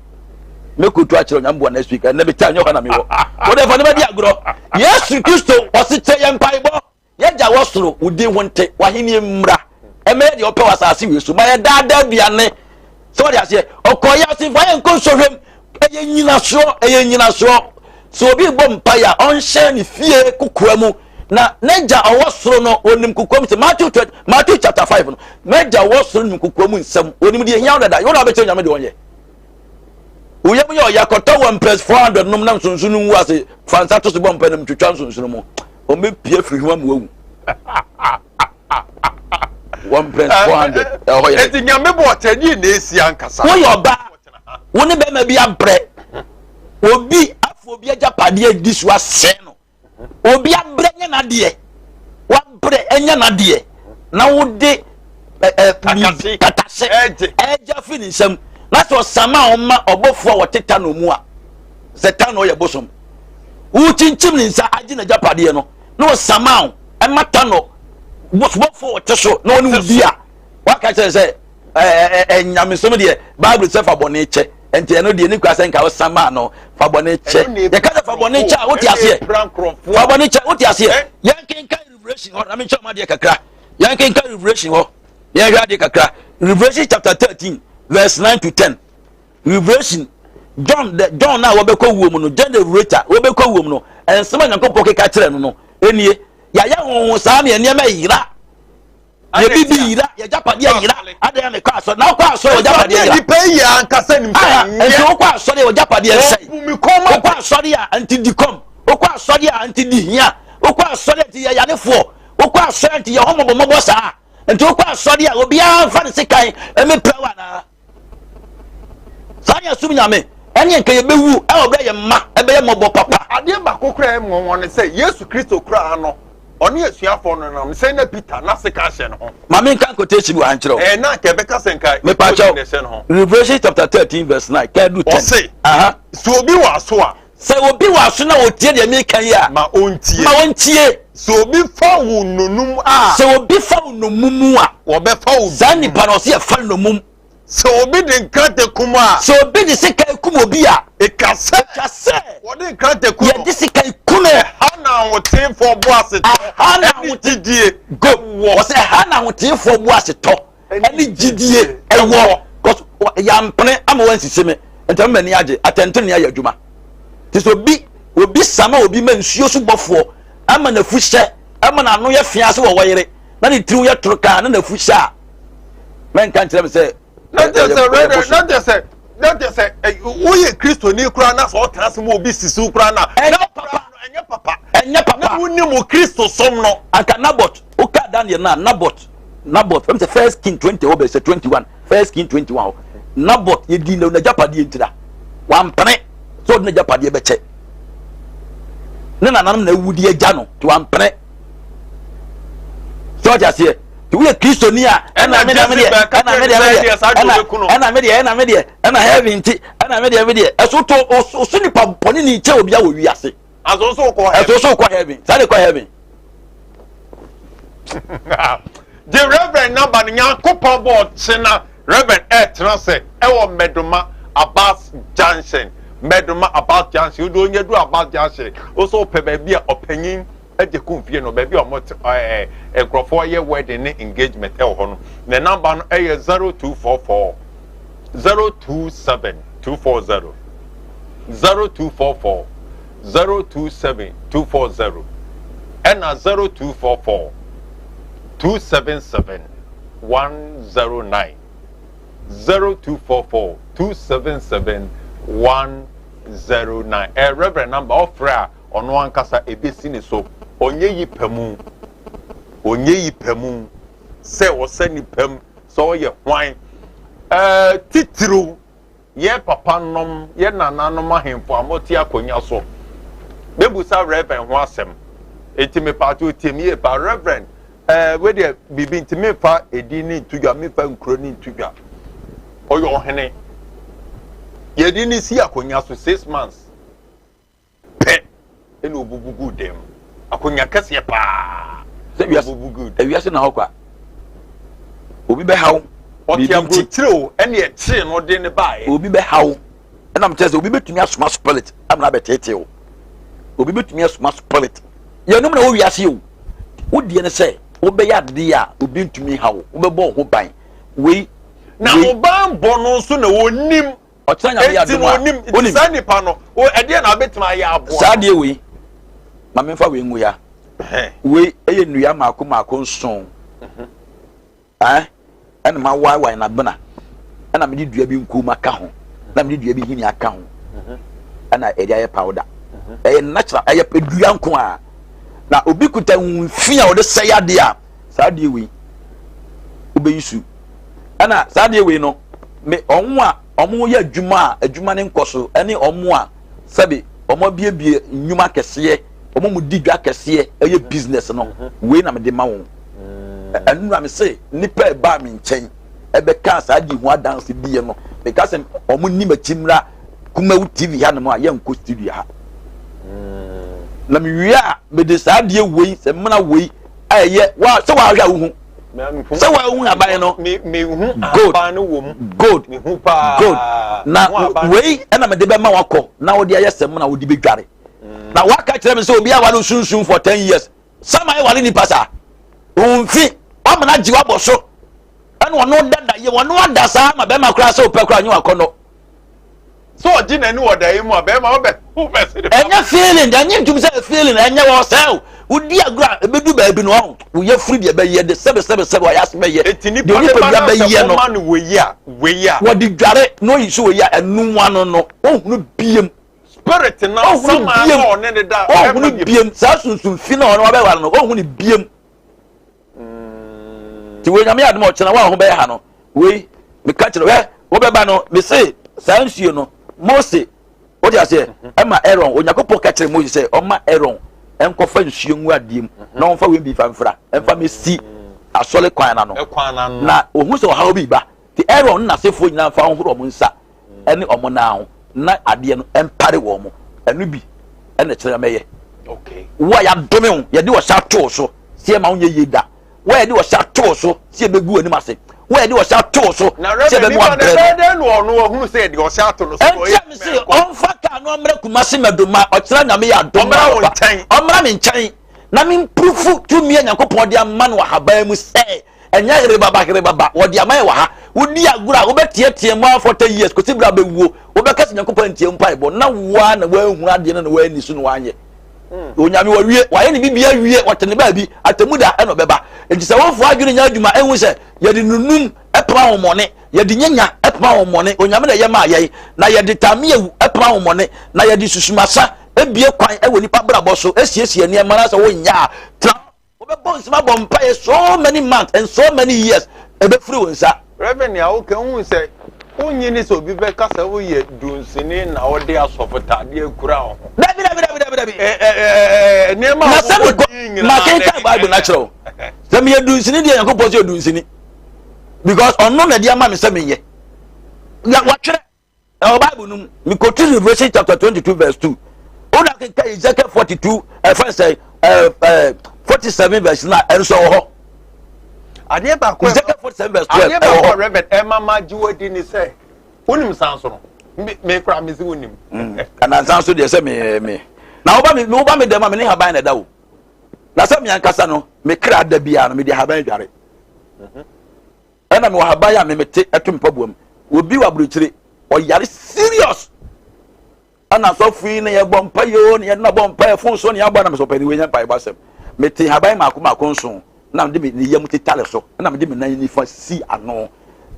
mɛkotu akyerɛ onyame boa next week ɛnɛ metaa nyɛ hɔ na mewɔ wode fa ne bɛdi agorɔ Yesu Kristo ɔse kyɛ yɛ mpaebɔ yɛgya wɔ soro wo din ho nte w'ahenni mmra ɛmɛyɛ deɛ ɔpɛ wɔ asase wei so ma yɛ daadaa aduane sɛ wɔde aseɛ ɔkɔ yɛ ase fa yɛ nkɔ nsɔhwɛm ɛyɛ nyinasoɔ ɛyɛ nyinasoɔ sɛ obi bɔ mpaeɛ a ɔnhyɛ ne fie kokoa mu na n'agya ɔwɔ soro no onim kokoa mu sɛ Matthew 20 Matthew chapter 5 no n'agya ɔwɔ soro nim kokoa mu nsɛm onim deɛ hia wo dada yɛ wɔn a bɛkyɛ nyame deɛ ɔnyɛ Wo yam yɛ ɔya kɔtɔ wɔ mprɛs 400 nom na nsonso no ngu ase fa nsa to so bɔ mpa nam twitwa nsonso no mu wɔn bɛ pie firi ho ama wawu wɔ mprɛs 400 ɛhɔ yɛ. Eti nyame bɔ ɔtɛ ni na esi ankasa. Woyɛ ɔbaa wo ne bɛrima bi abrɛ obi afɔ obi agyapadeɛ di so asɛe no. Obi abrɛ nyɛ n'adeɛ, wabrɛ nyɛ n'adeɛ na wode katase ɛgye afiri ne nsam na sɛ ɔsama a ɔma ɔbɔfoɔ a wɔte tano mu a sɛ tano yɛ bosom wokyinkyim ne nsa agye n'agyapadeɛ no na ɔsama a ɛma tano bɔfoɔ wɔte so na ɔne wo di a waka kyerɛ sɛ nyamesom deɛ bible sɛ fa bɔne kyɛ nti ɛno deɛ ne kura sɛ nka wosan maa no fa bɔne kyɛ yɛka sɛ fa bɔne kyɛ a wote aseɛ fa bɔne kyɛ wote aseɛ yɛnkenka revelation hɔ na menkyɛ ɔma adeɛ kakra yɛnkenka revelation hɔ yɛnhwɛ adeɛ kakra Revelation chapter 13 verse 9 to 10 Revelation John the John a wɔbɛkɔ wuo mu no John the Revelator wɔbɛkɔ wuo mu no nsɛm a Nyankopɔn keka kyerɛ no no ɛnie yɛayɛ honho saa ne nneɛma yera yɛ bibi yira yɛ japadeɛ yira adan yɛ mekɔ asɔre na wokɔ asɔre wɔ japadeɛ yira nipa yi ankasa nim sɛ nyɛ nti wokɔ asɔre wɔ japadeɛ nsɛe wokɔ asɔre a nti di kɔm wokɔ asɔre a nti di hia wokɔ asɔre a nti yɛ yarefoɔ wokɔ asɔre a nti yɛ hɔ mɔbɔmɔbɔ saa nti wokɔ asɔre a obiara nfa ne sekan ɛmɛ pira wa naa Saa ne ɛsom Nyame. Ɛneɛ nka yɛbɛwu ɛwɔ berɛ yɛn mma ɛbɛyɛ mmɔbɔ papa. Adeɛ baako koraa a ɛmu nwanwa ne sɛ Yesu Kristo koraa no, ɔne asuafoɔ no nam sɛ na Peter n'aseka hyɛ ne ho. Ma menka quotation bi wɔ ha nkyerɛ wo. Ɛɛ na anka ɛbɛka sɛ nka Mepa kyɛw, na ɛhyɛ ne ho. Revelation chapter 13 verse 9 ka du 10. Ɔse, Aha. sɛ obi wɔ aso a. Sɛ obi wɔ aso na ɔtie deɛ meka yi a. Ma ɔntie. Ma ɔntie. Sɛ obi fa wo nnonum a. Sɛ obi fa wo nnommum a. Wɔbɛfa wo Saa nipa no, ɔsɛ yɛfa no nnommum. Sɛ obi de nkrantɛ kum a. Sɛ obi de sekan kum obi a. Etwa sɛ. Etwa sɛ. Wɔde nkrantɛ ku no. Yɛde sekan ku no. Ɛha na ahoteefoɔ bo asetɔ. Ɛha na ɛne gyidie Go. wɔ. Wɔsɛ ɛha na ahoteefoɔ bo asetɔ ɛne gyidie ɛwɔ. Cause yampene ama wansisi me nti ama m'ani agye atɛntene ayɛ adwuma. Te sɛ obi obi sama obi ma nsuo so bɔfoɔ ama n'afu hyɛ ama n'ano yɛ fea sɛ wɔwɔ yere na ne tiri yɛ toro kaa na n'afu hyɛ a mɛnka nkyerɛ me sɛ na kyerɛ sɛ rɛdɛ na kyerɛ sɛ na kyerɛ sɛ woyɛ kristoni koraa na sɛ ɔtena ase mu obi sisiw koraa na ɛnyɛ papa ɛnyɛ papa ɛnyɛ papa na wonim wo kristo som no. Anka Nabot woka Daniel na Nabot Nabot fɛm sɛ First King 20 hɔ bɛsɛ 21 First King 21 hɔ Nabot yɛdi na n'agyapadeɛ ntira wampene sɛ ɔde n'agyapadeɛ bɛkyɛ ne nananom na awu de agya no nti wampene sɛ ɔte aseɛ nti woyɛ kristoni a ɛna me deɛ me deɛ ɛna me deɛ me deɛ ɛna ɛna me deɛ ɛna me deɛ ɛna heaven nti ɛna me deɛ me deɛ ɛso to ɔso nipa bɔne ne nkyɛn obi awɔ wiase ɛso so kɔ heaven ɛso so kɔ heaven saa de kɔ heaven. Gye Reverend number no Nyankopɔn bɔ ɔkyena Reverend ɛtena sɛ ɛwɔ Mɛdoma Abas Junction Mɛdoma Abas Junction wode onye du Abas Junction wosɛ wopɛ baabi a ɔpanyin agye kum fie no baabi a wɔn te ɛɛ nkurɔfoɔ yɛ wedding ne engagement ɛwɔ hɔ no ne number no ɛyɛ 0244 027 240 0244 027 240 ɛna 0244 277 109 0244 277 109 ɛ reverend number ɔfrɛ a ɔno ankasa ebesi ne so ɔnyɛ yi pɛ mu ɔnyɛ yi pɛ mu sɛ ɔsɛ nipa mu sɛ ɔyɛ hwan ɛɛ titiriw Yɛn papa nom, yɛn nananom ahemfo a mote akonnwa so. Mɛbusa Reverend ho asɛm. Enti mepaakyɛw tie me yie paa. Reverend, ɛɛ eh, wei deɛ biribi nti memfa edin ne nto dwa, memfa nkuro ne nto dwa. Ɔyɛ ɔhene. Yɛde ne si akonnwa so 6 months pɛ ɛna obubu gu dɛm akonnwa kɛseɛ paa. Sɛ wiase obubu gu dɛm. Ewiase na hɔ kwa, obi bɛhaw ɔte biribi nti. Aburokyire o, ɛna ɛkyee no de ne baeɛ. Obi bɛhaw ɛnam kyerɛ sɛ obi bɛtumi asoma spirit amena abɛteetee wo. Obi bɛtumi asoma spirit. Yɛnom na wɔ wiase o, wodeɛ ne sɛ wobɛyɛ adeɛ a obi ntumi ha wo, wobɛbɔ wo ho ban wei. Na wei ɔbanbɔ no nso na ɔnim. Ɔkyerɛ Nyame yɛ enti adom na a ɔnim nti wonim saa nipa no ɛdeɛ na abɛtumi ayɛ aboa saa no. adeɛ wei ma memfa wei ngu ya. Wei ɛyɛ nnua mmaako mmaako nson ɛn ɛna mawaewae n'abena ɛna mede dua bi nkuom aka ho na mede dua bi hini aka ho ɛna ɛde ayɛ powder. Ɛyɛ natural, ɛyɛ dua nko a na obi kuta nfi a ɔde sɛe adeɛ a saa adeɛ wei wobɛyi su. Ɛna saa adeɛ wei no me ɔmo a ɔmo yɛ adwuma a adwuma ne nkɔ so ɛne ɔmo a sɛbi ɔmo abiebie nnwuma kɛseɛ, ɔmo mu di dwa kɛseɛ ɛyɛ business no, wei na mede ma wɔn. Ɛno na me se nipa ɛbaa me nkyɛn ɛbɛka saa di ho adanse diɛ no, meka sɛ ɔmo nim akyi mmra Kumawu TV ha nom a yɛnkɔ studio ha na mewie a mede saa adeɛ wei sɛ mmena wei a ɛyɛ wa sɛ wahwɛ a wohu sɛ wahu aban no gold gold gold na wei ɛna mede bɛma wakɔ na wode ayɛ sɛ mmena wode bɛdware na waka kyerɛ me sɛ obi aware sunsun for 10 years sama ɛware nipa saa omfi wamena gye wabɔ so ɛna ɔno dada yɛ ɔno ada saa ma bɛrima koraa sɛ wopɛ koraa nyɛ wakɔnɔ. Sɛ ɔgye n'ani wɔ daeɛ mu a, bɛrima wobɛ wobɛ se de. Ɛnyɛ feeling, ɛnyɛ ntum sɛ feeling, ɛnyɛ wɔ sɛ o wodi agorɔ a ebedu baabi no ɔho woyɛ firi deɛ bɛyɛ de sɛbe sɛbe sɛbe ɔyɛ ase bɛyɛ. Eti nipa ne ba na sɛ ɔma no wei a wei a. Wɔde dware na oyi so wei a ɛnum ano no ohunu biem. Spirit na sama na ɔne ne da. Ohunu biem saa sunsun fi na ɔne wabɛware no ohunu biem. Nti wei Nyame adom a ɔkyena wo a ho bɛyɛ ha no wei meka kyerɛ hwɛ wobɛba no mese saa nsuo no Mose wote aseɛ ɛma Aaron Onyankopɔn ka kyerɛ Mose sɛ ɔma Aaron ɛnkɔfa nsuo ngu adeɛ mu na ɔmfa wei bi fa mfra ɛmfa mɛsi asɔre kwan no ano na ohun sɛ ɔhaw bi ba nti Aaron ne n'asefoɔ nyinaa mfa nhoro wɔn nsa ɛne wɔn nan ho na adeɛ no ɛmpare wɔn ɛno bi ɛna kyerɛ mɛyɛ. Wo a yɛadome wo, yɛde ɔhyɛ ato wo so sɛ yɛma wonyɛ yie da. Wo a yɛde ɔhyɛ ato wo so sɛ yɛbɛgu w'anim ase. Wo a yɛde ɔhyɛ ato wo so sɛ yɛbɛma wabrɛ no. Ɛnti a mese ɔmfa kaa no ɔmmra Kumasi Madoma, ɔkyena Nyame yɛ adom a ɔba. Ɔmmra me nkyɛn na mempurufu tumi a Nyankopɔn de ama no wɔ ahaban mu sɛ ɛnyɛ herebaba herebaba, wɔde ama yɛ wɔ ha. Wodi agorɔ a wobɛteatea mu ara 40 years kɔsi berɛ a wobɛwuo. Wobɛka sɛ Nyankopɔn antie wo mpaebɔ na wo ara na woanhunu adeɛ no na woanni so na woanyɛ. Onyame wawie, wayɛ ne biribi awie, ɔte ne baabi, atemmu da ɛna ɔbɛba. Nti sɛ womfa adwene nyɛ adwuma ɛhu sɛ yɛde nunum ɛpam ahomɔne, yɛde nyanya ɛpam ahomɔne, Onyame na ɛyɛ maa yɛn, na yɛde tameawu ɛpam ahomɔne, na yɛde susumasa ebie kwan ɛwɔ nipa brabɔ so, esiesie nneɛma na sɛ wonyɛ a, tra Wobɛbɔ nsɛm abɔ mpaeɛ so many months and so many years ɛbɛfiri wo nsa. Rev. Nea woka wohu sɛ wonnye nni sɛ obi bɛka sɛ woyɛ dunsini na wode asɔfotadeɛ akura wo ho. Dabi dabi dabi dabi dabi. Ɛ ɛ ɛ nneɛma a Na sɛ wobɔ mekɔ din nyinaa makenkan Bible no akyerɛ wo sɛ meyɛ dunsini deɛ Nyankopɔn sɛ yɛ dunsini because ɔno na ɛde ama me sɛ menyɛ. Watwerɛ Ɛwɔ Bible no mu. Mekɔtu Revelation chapter 22 verse 2. Wona kenka Ezekiel 42 ɛfɛn sɛ ɛɛ ɛɛ 47 verse 9 ɛnso wɔ hɔ. Adeɛ baako Ezekiel 47 verse 12 adeɛ baako a Reverend ɛma ma gye wadi ni sɛ wonim san so no me me kura me si wonim. Anansan so deɛ sɛ me me na woba me woba me dɛm a me ne haban na ɛda o. Na sɛ me ankasa no me kra da biara no me de haban dware. Ɛna mewɔ haban a memete ɛto me mpaboa mu. Obi wɔ aburokyire, ɔyare serious. Ɛna asɔfo yi na yɛbɔ mpa yi o, na yɛde na bɔ mpa yɛ fon so na yɛabɔ na mesɛ ɔpɛni wei nyɛ mpaebɔ asɛm. Mete haban mako mako nson na mede me yam tetare so ɛna mede me nan nifa si ano.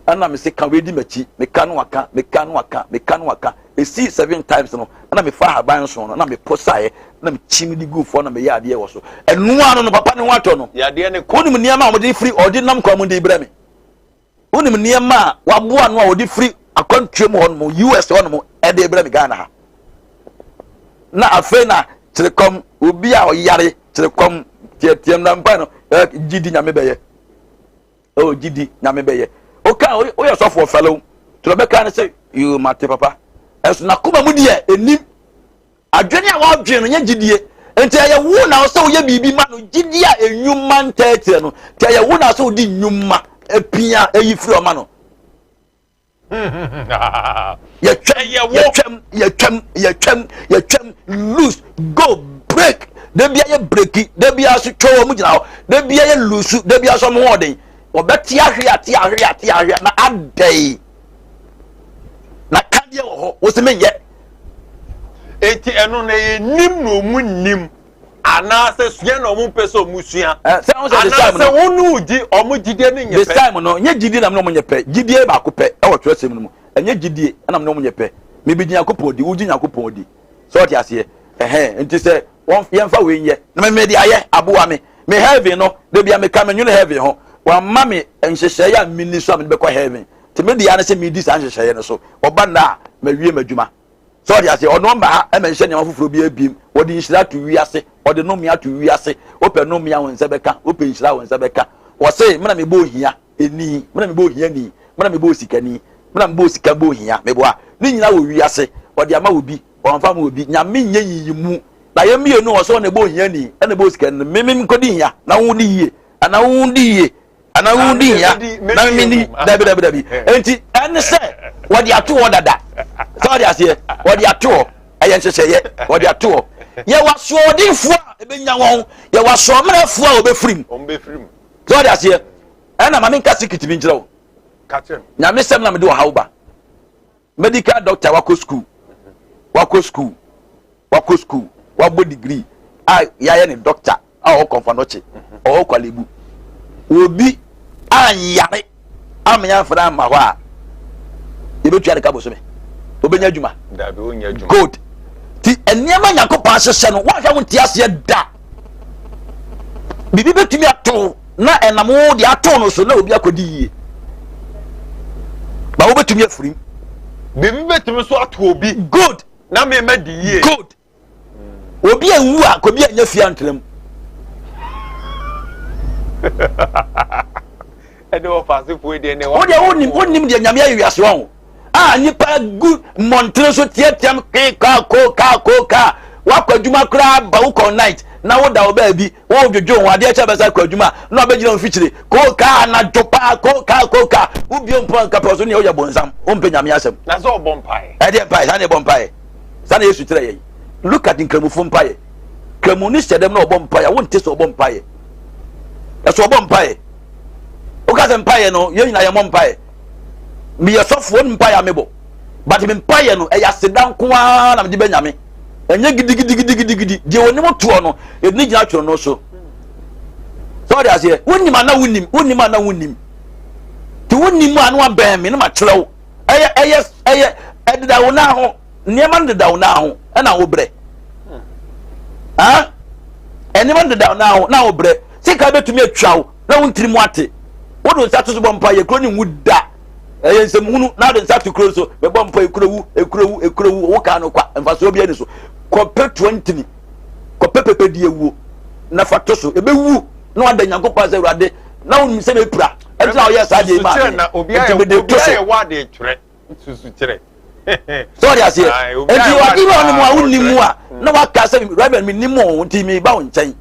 Ɛna mese ka wei di m'akyi, meka no aka, meka no aka, meka no aka. Esii seven times no, ɛna mefa ahaban nson no, na meposaeɛ, na mekyim de guu fam na meyɛ adeɛ wɔ so. Ɛno ano no, papa ne ho atɔ no. Yadeɛ ne kɔ. Wonim nneɛma a wɔde firi ɔde nam kwan mu de brɛ me. Wonim nneɛma a waboa ano a wɔde firi akwantuo mu hɔnom, US hɔnom, ɛde brɛ me Ghana ha. Na afei na kyerekɔm, obi a ɔyare kyerekɔm teɛteɛm na mpa no, gye di Nyame bɛyɛ. Oh, gye di, Nyame bɛyɛ. Woka woyɛ sɔfo ɔfɛle wo. Twerɛ bɛka ne sɛ, yoo mate papa. Ɛnso n'akoma mu deɛ ɛnim. Adwene a wadwene no nyɛ gyidie. Nti ɛyɛ wo na sɛ woyɛ biribi ma no gyidie a enwuma ntɛɛtɛɛ no. Nti ɛyɛ wo na sɛ wode nnwuma apia ayi firi ɔma no. Yɛtwam, yɛtwam, yɛtwam, yɛtwam, yɛtwam, loose, go, break. Da bia yɛ breki, da bia so twɛ wɔn gyina hɔ, da bia yɛ lusu, da bia so wɔn ho ɔden. Wɔbɛte ahwe ate ahwe ate ahwe na adɛn na kadeɛ wɔ hɔ, wosi menyɛ. Eti ɛno na ɛyɛ nim na ɔmu nim anaasɛ sua na ɔmo mpɛ sɛ ɔmo sua anaasɛ wɔn ne ogyi ɔmo gyidie no nyɛ pɛ. This time no nyɛ gyidie na mo ne ɔmo nyɛ pɛ, gyidie baako pɛ ɛwɔ twerɛsɛm no mu, ɛnyɛ gyidie ɛna mo ne ɔmo nyɛ pɛ. Mebi gye Nyankopɔn di, wogye Nyankopɔn di. Sɛ ɔte aseɛ ɛhɛn nti sɛ wɔn yɛnfa wei nyɛ na me mede ayɛ aboa me me heaven no da bia meka me nwene heaven ho wamma me nhyehyɛeɛ a menni so a mede bɛkɔ heaven nti me deɛ ne sɛ medi saa nhyehyɛeɛ no so ɔba nna a mawie m'adwuma. Sɛ ɔde aseɛ, ɔno ɔmma ha ɛma nhyɛ nneɛma foforɔ biara biem. Wɔde nhyira ato wiase, ɔde nnome ato wiase. Wopɛ nnome a wo nsa bɛka, wopɛ nhyira a wo nsa bɛka. Wɔse, me na mebɔ ohia ni, me na mebɔ ohiani, me na mebɔ osikani, me na mebɔ osika bɔ ohia. Meboa. Ne nyinaa wɔ wiase. Ɔde ama obi, ɔmfa ama obi. Nyame nyɛ nyiyimu. Na yɛn mmienu ɔsɛ ɔna ɛbɔ ohiani, ɛna ɛbɔ osikani no. Me me nkɔdi hia na wo di yie, anaa wo di yie. Ana wo di hia na mi ni dabi dabi dabi nti ɛne sɛ wɔde ato hɔ dada sɛ wɔde aseɛ wɔde ato hɔ ɛyɛ nhyehyɛeɛ wɔde ato hɔ yɛwɔ asoɔdenfoɔ a ɛbɛnya wɔn yɛwɔ asoɔmmerɛfoɔ a wɔbɛfiri mu sɛ wɔde aseɛ ɛna maame nka sikiti bi nkyerɛ wo nyame sɛm na mede ɔhaw ba medical doctor wakɔ school wakɔ school wakɔ school wabɔ degree a yɛayɛ ne doctor a ɔwɔ kɔnfanɔkye ɔwɔ kwalebu obi anyare amenya mfra ama hɔ a yɛbɛtua ne ka bosome obɛnya adwuma good ti nneɛma nyankopɔn ahyehyɛ no woahwɛ wo nte aseɛ da biribi bɛtumi ato na ɛnam wo deɛ ato no so na obi akɔdi yie ba wobɛtumi afirim biribi bɛtumi so ato obi good na mema di yie good obi anwu a kɔbi anya fie antra mu ɛne ɔfasefoɔ deɛ ne wodeɛ wonim wonim deɛ nyame ayɛ wiase wɔn a nnipa gu mmɔntene so teateam ke ka ko ka ko ka. Woakɔ adwuma koraa ba wokɔ night na woda wo baabi wodwodwo ho adeɛ kyɛ bɛsa kɔ adwuma na wabɛgyina wo mfikyire koo kaa anadwo paa koo kaa koo kaa wobie mpo anka pɛ so neɛ woyɛ bonsam wompɛ Nyame asɛm. Na sɛ ɔbɔ mpaeɛ. Ɛdeɛ mpaeɛ saa na ɛbɔ mpaeɛ saa na Yesu kyerɛ yɛn look at nkramofo mpaeɛ kramoni hyɛ dɛm na ɔbɔ mpaeɛ a wonte sɛ ɔbɔ mpaeɛ ɛso ɔbɔ mpaeɛ woka sɛ mpaeɛ no yɛn nyinaa yɛmmɔ mpaeɛ meyɛ sɔfoɔ no mpaeɛ a mebɔ but me mpaeɛ no ɛyɛ aseda nko ara na mede bɛ Nyame ɛnyɛ gidigidigidigidi deɛ onim toɔ no yɛde ne gyina twere no so sɛ ɔde aseɛ wonim ana wonim wonim ana wonim nti wonim a na wabɛn me na makyerɛ wo ɛyɛ ɛyɛ ɛyɛ ɛdeda wo nan ho nneɛma no deda wo nan ho ɛna wo brɛ ah nneɛma no deda wo nan ho na wo brɛ sika bɛtumi atwa wo na wo ntiri mu ate wode nsa to so bɔ mpa yɛ kuro ne nwu da ɛyɛ nsɛmhunu na ade nsa to kuro so mebɔ mpa ekuro wu ekuro wu ekuro wu wo kaa no kwa mfasoɔ bi ani so kɔpɛ toa ntini kɔpɛ pɛpɛ di ewuo na fa to so ebewu na wada Nyankopɔn sɛ Awurade na wonim sɛ mepira ɛnti na ɔyɛ saa deɛ yi maa me nti mede to so sɛ ɔde aseɛ nti ɔde bi ɔnom a wonni mu a na waka sɛ Reverend mennim o nti meba wo nkyɛn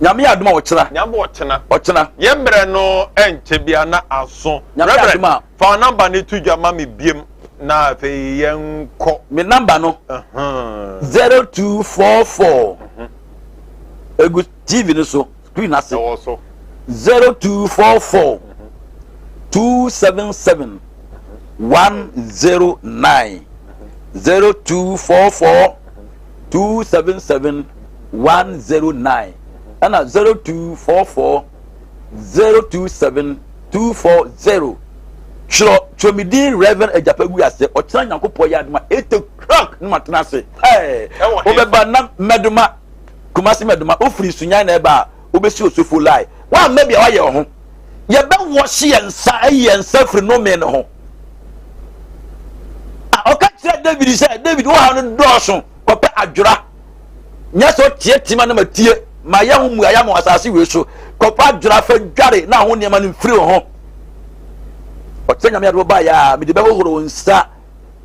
Nyame yɛ adom a ɔkyena. Nyame ɔkyena. Ɔkyena. Yɛ mmerɛ no ɛnkyɛ bia na aso. Nyame yɛ adom a. Fa wo number no to dwa ma me biem na afei yɛn kɔ. Me number no. 0244. Egu TV no so screen ase. Ɛwɔ so. 0244 277 109 0244 277 109 ɛna 0244 027 240 twerɛ twerɛ me din Reverend Agyapa gu ase ɔkyena Nyankopɔn yɛ adoma 8 o'clock ne matena ase ɛɛ wobɛba na mɛdoma Kumasi mɛdoma wofiri Sunyan na ɛba a wobɛsi Osofo line woamma bia woayɛ wo ho yɛbɛwɔhye yɛn nsa ayi yɛn nsa firi nome no ho ɔka kyerɛ David sɛ David wo haw no dɔɔso kɔpɛ adwora nyɛ sɛ ɔteɛ tema na matie ma yɛ ho mmuaeɛ ama asase wei so kɔpɛ adwora fa dware na ho nneɛma no mfiri wo ho ɔkyerɛ nyame adeɛ baeɛ a mede bɛhohoro wo nsa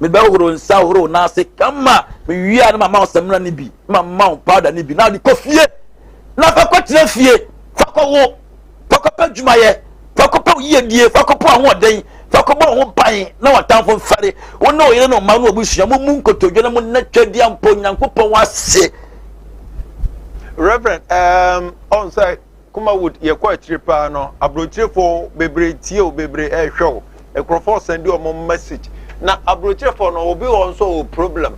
mede bɛhohoro wo nsa hohoro wo nan ase kama mewie a na mama wo samina no bi na mama wo powder no bi na wode kɔ fie na fa kɔtena fie fa kɔwo Fa kɔpɛ adwumayɛ, fa kɔpɛ wo yiedie, fa kɔpɛ w'ahoɔden, fa kɔbɔ wo ho ban na w'atamfo mfɛre. Wo ne wo yere ne wo mma ne w'abusua, mommu nkotodwe na monna Tweaduampɔ Onyankopɔn ase. Reverend, um, ɔn sɛ Kumawood yɛkɔ akyire paa no, aburokyirefoɔ bebree tie o, bebree ɛrehwɛ o. Nkurɔfoɔ sɛnde wɔn message. Na aburokyirefoɔ no, obi wɔ nso wɔ problem.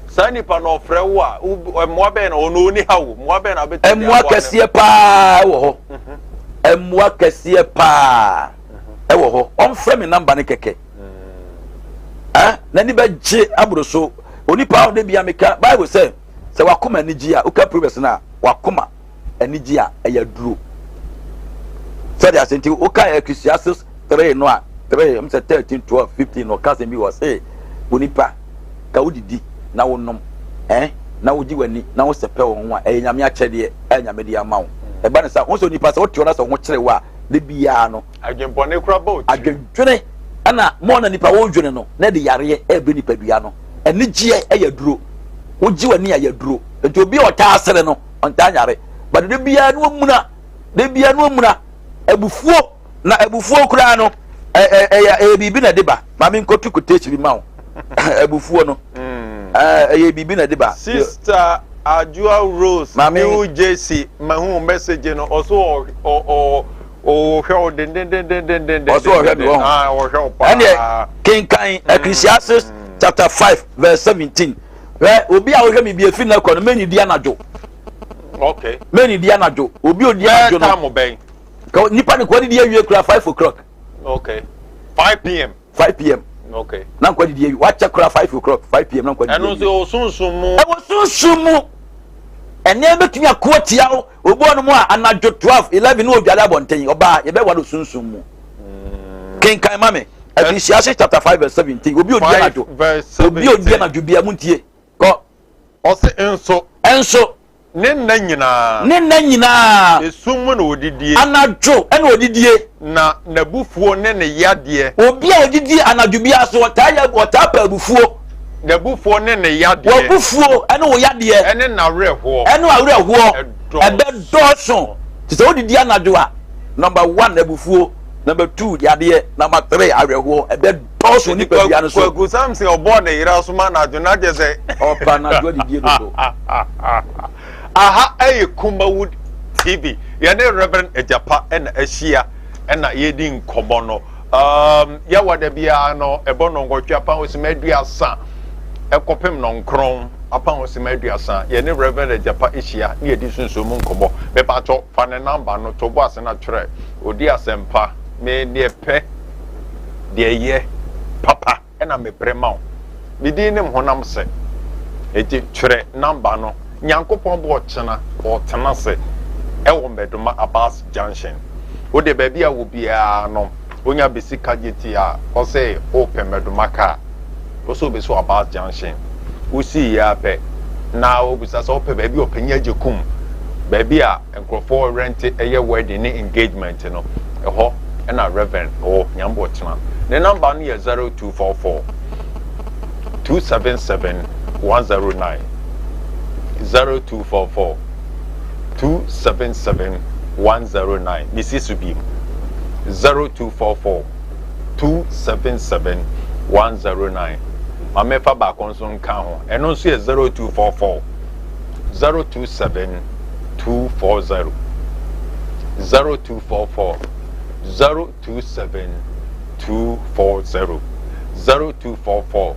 Saa nipa no ɔfrɛ wo a, mmoa bɛn na ɔno ɔni ha o, mmoa bɛn na wobɛtumi de aboa no? Mmoa kɛseɛ paa wɔ hɔ. Mmoa kɛseɛ paa wɔ hɔ. Ɔmfrɛ me namba no kɛkɛ. Eh, n'ani bɛgye aboro so. Onipa a ɔde bia meka Bible sɛ sɛ wakoma ani gye a, woka Proverbs no a, wakoma anigye a ɛyɛ aduro sɛde ase nti woka Ecclesiastes 3 no a 3 m sɛ 13 12 15 no ɔka asɛm bi wɔ se onipa ka wodidi na wonom eh na wogye w'ani na wosɛpɛ wo ho a ɛyɛ nyame akyɛdeɛ a nyame de ama wo ɛba ne sa wo sɛ onipa sɛ wote hɔ na sɛ wo ho kyere wo a de biara no adwembɔne kora bɔ wo adwendwene ɛna mɔ na nipa wodwene no na ɛde yareɛ ɛbrɛ nipadua no anigyeɛ ɛyɛ aduro wogye w'ani a ɛyɛ aduro nti obi a ɔtaa sere no ɔntaa nyare but de biara no amuna de biara no amuna abufuo na abufuo koraa no ɛyɛ ɛyɛ biribi na ɛde ba maame nkotu quotation bi ma wo abufuo no ɛyɛ biribi na ɛde ba. Sister Adwoa Rose New Jersey mahu message no ɔso ɔ ɔhwɛ wo dendendendenden ɔso ɔhwɛ mi wɔ ho ɔhwɛ wo paa ɛnneɛ kenkan Ecclesiastes chapter 5 verse 17 Hwɛ, obi a ɔhwɛ me bi efi nnɛ kɔ no, mennidi anadwo. Okay. Mennidi anadwo. Obi odi anadwo no. Bɛɛ bɛn? Ka nipa ne kɔ didi awie kura 5 o'clock. Okay. 5 p.m. 5 p.m. Okay. Na nkɔ didi awie. Wakyɛ kura 5 o'clock, 5 p.m. na nkɔ didi awie. Ɛno nso ɛwɔ sunsun mu. Ɛwɔ sunsun mu. Ɛnneɛma betumi ako atia wo. Obi wɔ no mu a anadwo 12, 11 na odware abɔnten. Ɔbaa yɛbɛwa no sunsun mu. Kenkan ma me. Ecclesiastes chapter 5 verse 17. Obi odi anadwo. Obi odi anadwo bia muntie. Kɔ. Ɔse nso. Nso. Ne nna nyinaa. Ne nna nyinaa. Esum mu na odidie. Anadwo ɛna odidie. Na n'abufuo ne ne yadeɛ. Obi a odidie anadwo bia so ɔtaa yɛ ɔtaa pɛ abufuo. N'abufuo ne ne yadeɛ. W'abufuo ne wo yadeɛ. Ɛne n'awerɛhoɔ. Ɛne w'awerɛhoɔ. Ɛbɛdɔɔso. Te sɛ wodidi anadwo a, number one abufuo, number two yadeɛ, number three awerɛhoɔ. Ɛbɛdɔɔso nipadua no so. Kwaku Samson ɔbɔɔ ne yere asom anadwo na kyɛ sɛ. Ɔpa anadwo adidie dodo. Aha ɛyɛ Kumawood TV. Yɛne Reverend Agyapa ɛna ahyia ɛna yɛredi nkɔmmɔ no. Um, yɛwɔ da biara no ɛbɔ nnɔnwɔtwe apan osima 30 ɛkɔpem 9 apan osima 30. Yɛne Reverend Agyapa ahyia ne yɛdi sunsun mu nkɔmmɔ. Mepatɔ fa ne number no to bɔ ase na twerɛ. Odi asɛmpa me deɛ pɛ deɛ yɛ papa ɛna mepere ma wo. Me din ne honam sɛ. Enti twerɛ number no. Nyankopɔn bɔ ɔkyena ɔtena ase ɛwɔ Mmɛdoma Abas Junction. Wode baabi a wɔ biara no wonya bɛsi Kagye a ɔsɛ wopɛ Mmɛdoma kaa. Wosɛ wobɛsi wɔ Abas Junction. Wosii yɛ apɛ na wobisa sɛ wopɛ baabi a ɔpanyin agye kum. Baabi a nkurɔfoɔ rent ɛyɛ wedding ne engagement no ɛhɔ ɛna Reverend wɔ Nyambɔ ɔkyena. Ne number no yɛ 0244 277 109, 0244 277 109. Mesi so biem, 0244 277 109. Maame fa baako nso nka ho, ɛno nso yɛ 0244 027 240, 0244 027 240, 0244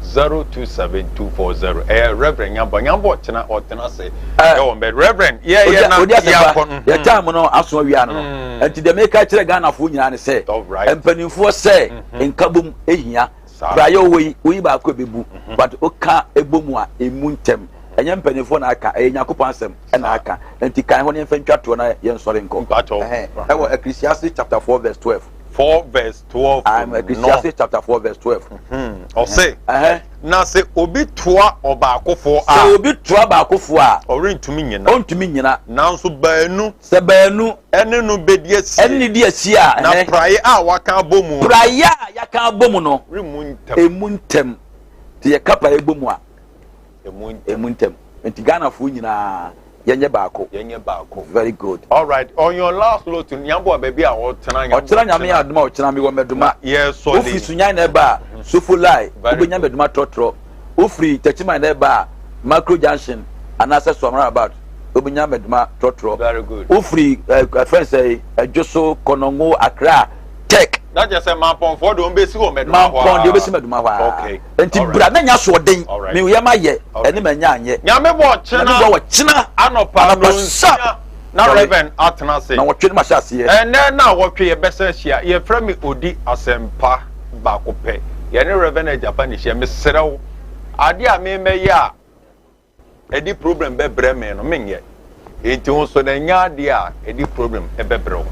027 240. Ɛyɛ Reverend Nyambɔ. Nyambɔ ɔtena ɔtena ase ɛwɔ mbɛ Reverend yɛ yɛ na odi yɛ asɛmpa akɔ. Yɛ time no aso awia no, nti deɛ meka kyerɛ Ghanafoɔ nyinaa ne sɛ mpanimfoɔ sɛ nkabom ehia. Praeɛ wɔ yi woyi baako ebebu, but woka ebo mu a emu ntɛm. Ɛnyɛ mpanimfoɔ na aka, ɛyɛ Nyankopɔn asɛm ɛna aka. Nti kan hɔ ne yɛmfa ntwa toɔ na yɛnsɔre nkɔ. Mpatɔ. Ɛwɔ Ecclesiastes chapter 4 verse 12. 4 verse 12. Ecclesiastes chapter 4 verse 12. Ɔse na sɛ obi toa ɔbaakofoɔ a, sɛ obi toa baakofoɔ a, ɔrentumi nyina. Ɔntumi nyina. Nanso baanu sɛ baanu ɛne no bɛdi asie, ɛne di asie a, na praeɛ a waka abɔ mu praeɛ a yɛaka abɔ mu no remmu ntɛm. Emu ntɛm. Nti yɛka praeɛ bɔ mu a, emu ntɛm. Emu ntɛm. Nti Ghanafoɔ nyinaa yɛnyɛ baako. Yɛnyɛ baako. Very good. All right, on your last note, Nyambo, baabi a ɔtena Nyambo? Ɔkyerɛ Nyame yɛ adom a, ɔkyerɛ mi wɔ Mɛdoma. Yɛsɔle. Wofiri Sunyan na ɛba a, Sofoline. Very wobɛnya good. Mɛdoma trɔtrɔ. Wofiri Tɛkyiman na ɛba a, Macro Junction anaasɛ Suamra about, wobɛnya Mɛdoma trɔtrɔ. Very good. Wofiri ɛfɛn sɛ Ɛdwoso, Kɔnɔngo, Accra, Tech. Na kyerɛ sɛ Mampɔnfoɔ de wɔn bɛsi wɔ Mɛdoma hɔ. Mampɔn deɛ wobɛsi Mɛdoma hɔ a. Nti bra na nya soɔden. Meyɛ ma yɛ ɛne ma nya anyɛ. Nyame bɔ ɔkyena. Nyame bɔ ɔkyena. Anɔpa anɔpa 9 sharp na Sorry. Reverend atena ase. Na wɔtwe no ma hyɛ aseɛ. Ɛnɛ na wɔtwe yɛbɛsɛ ahyia. Yɛfrɛ me Odi Asɛmpa baako pɛ. Yɛne Reverend Agyapa ne hyia. Mesrɛ wo, adeɛ a memɛyɛ a ɛde problem bɛbrɛ me no, menyɛ. Enti wo nso na ɛnyɛ adeɛ a ɛde problem ɛbɛbrɛ wo.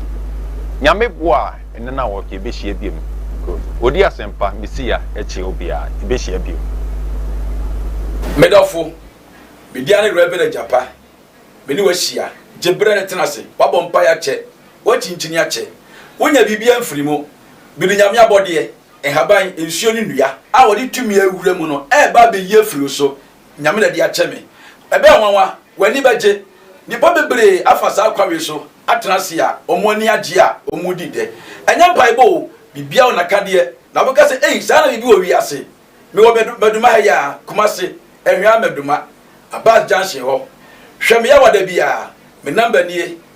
Nyame boa a, ɛnɛ na wɔtwe yɛbɛhyia biom. Odi Asɛmpa mesia ɛkyɛ obiara, yɛbɛhyia biom. Medɔfo, media ne Reverend Agyapa. Me ne wahyia. Gye berɛ ne tena ase. Wabɔ mpa akyɛ, wakyinkyini akyɛ, wonya biribi amfiri mu. Bidi Nyame abɔdeɛ, nhaban, nsuo ne nnua a wɔde tumi awura mu no ɛɛba abɛyi afiri wo so. Nyame na de akyɛ me. Ɛbɛyɛ nwanwa, w'ani bɛgye. Nnipa bebree afa saa kwan wei so atena ase a wɔn ani agye a wɔn di dɛ. Ɛnyɛ mpaebɔ o, biribiara wɔ n'akadeɛ. Na wobɛka sɛ, ei, saa na biribi wɔ wiase. Mewɔ Mɛdoma ha yi a, Kumase, Ɛhwea Mɛdoma, Abas Junction hɔ. Hwɛ me yɛwɔ da biara. Me number nie.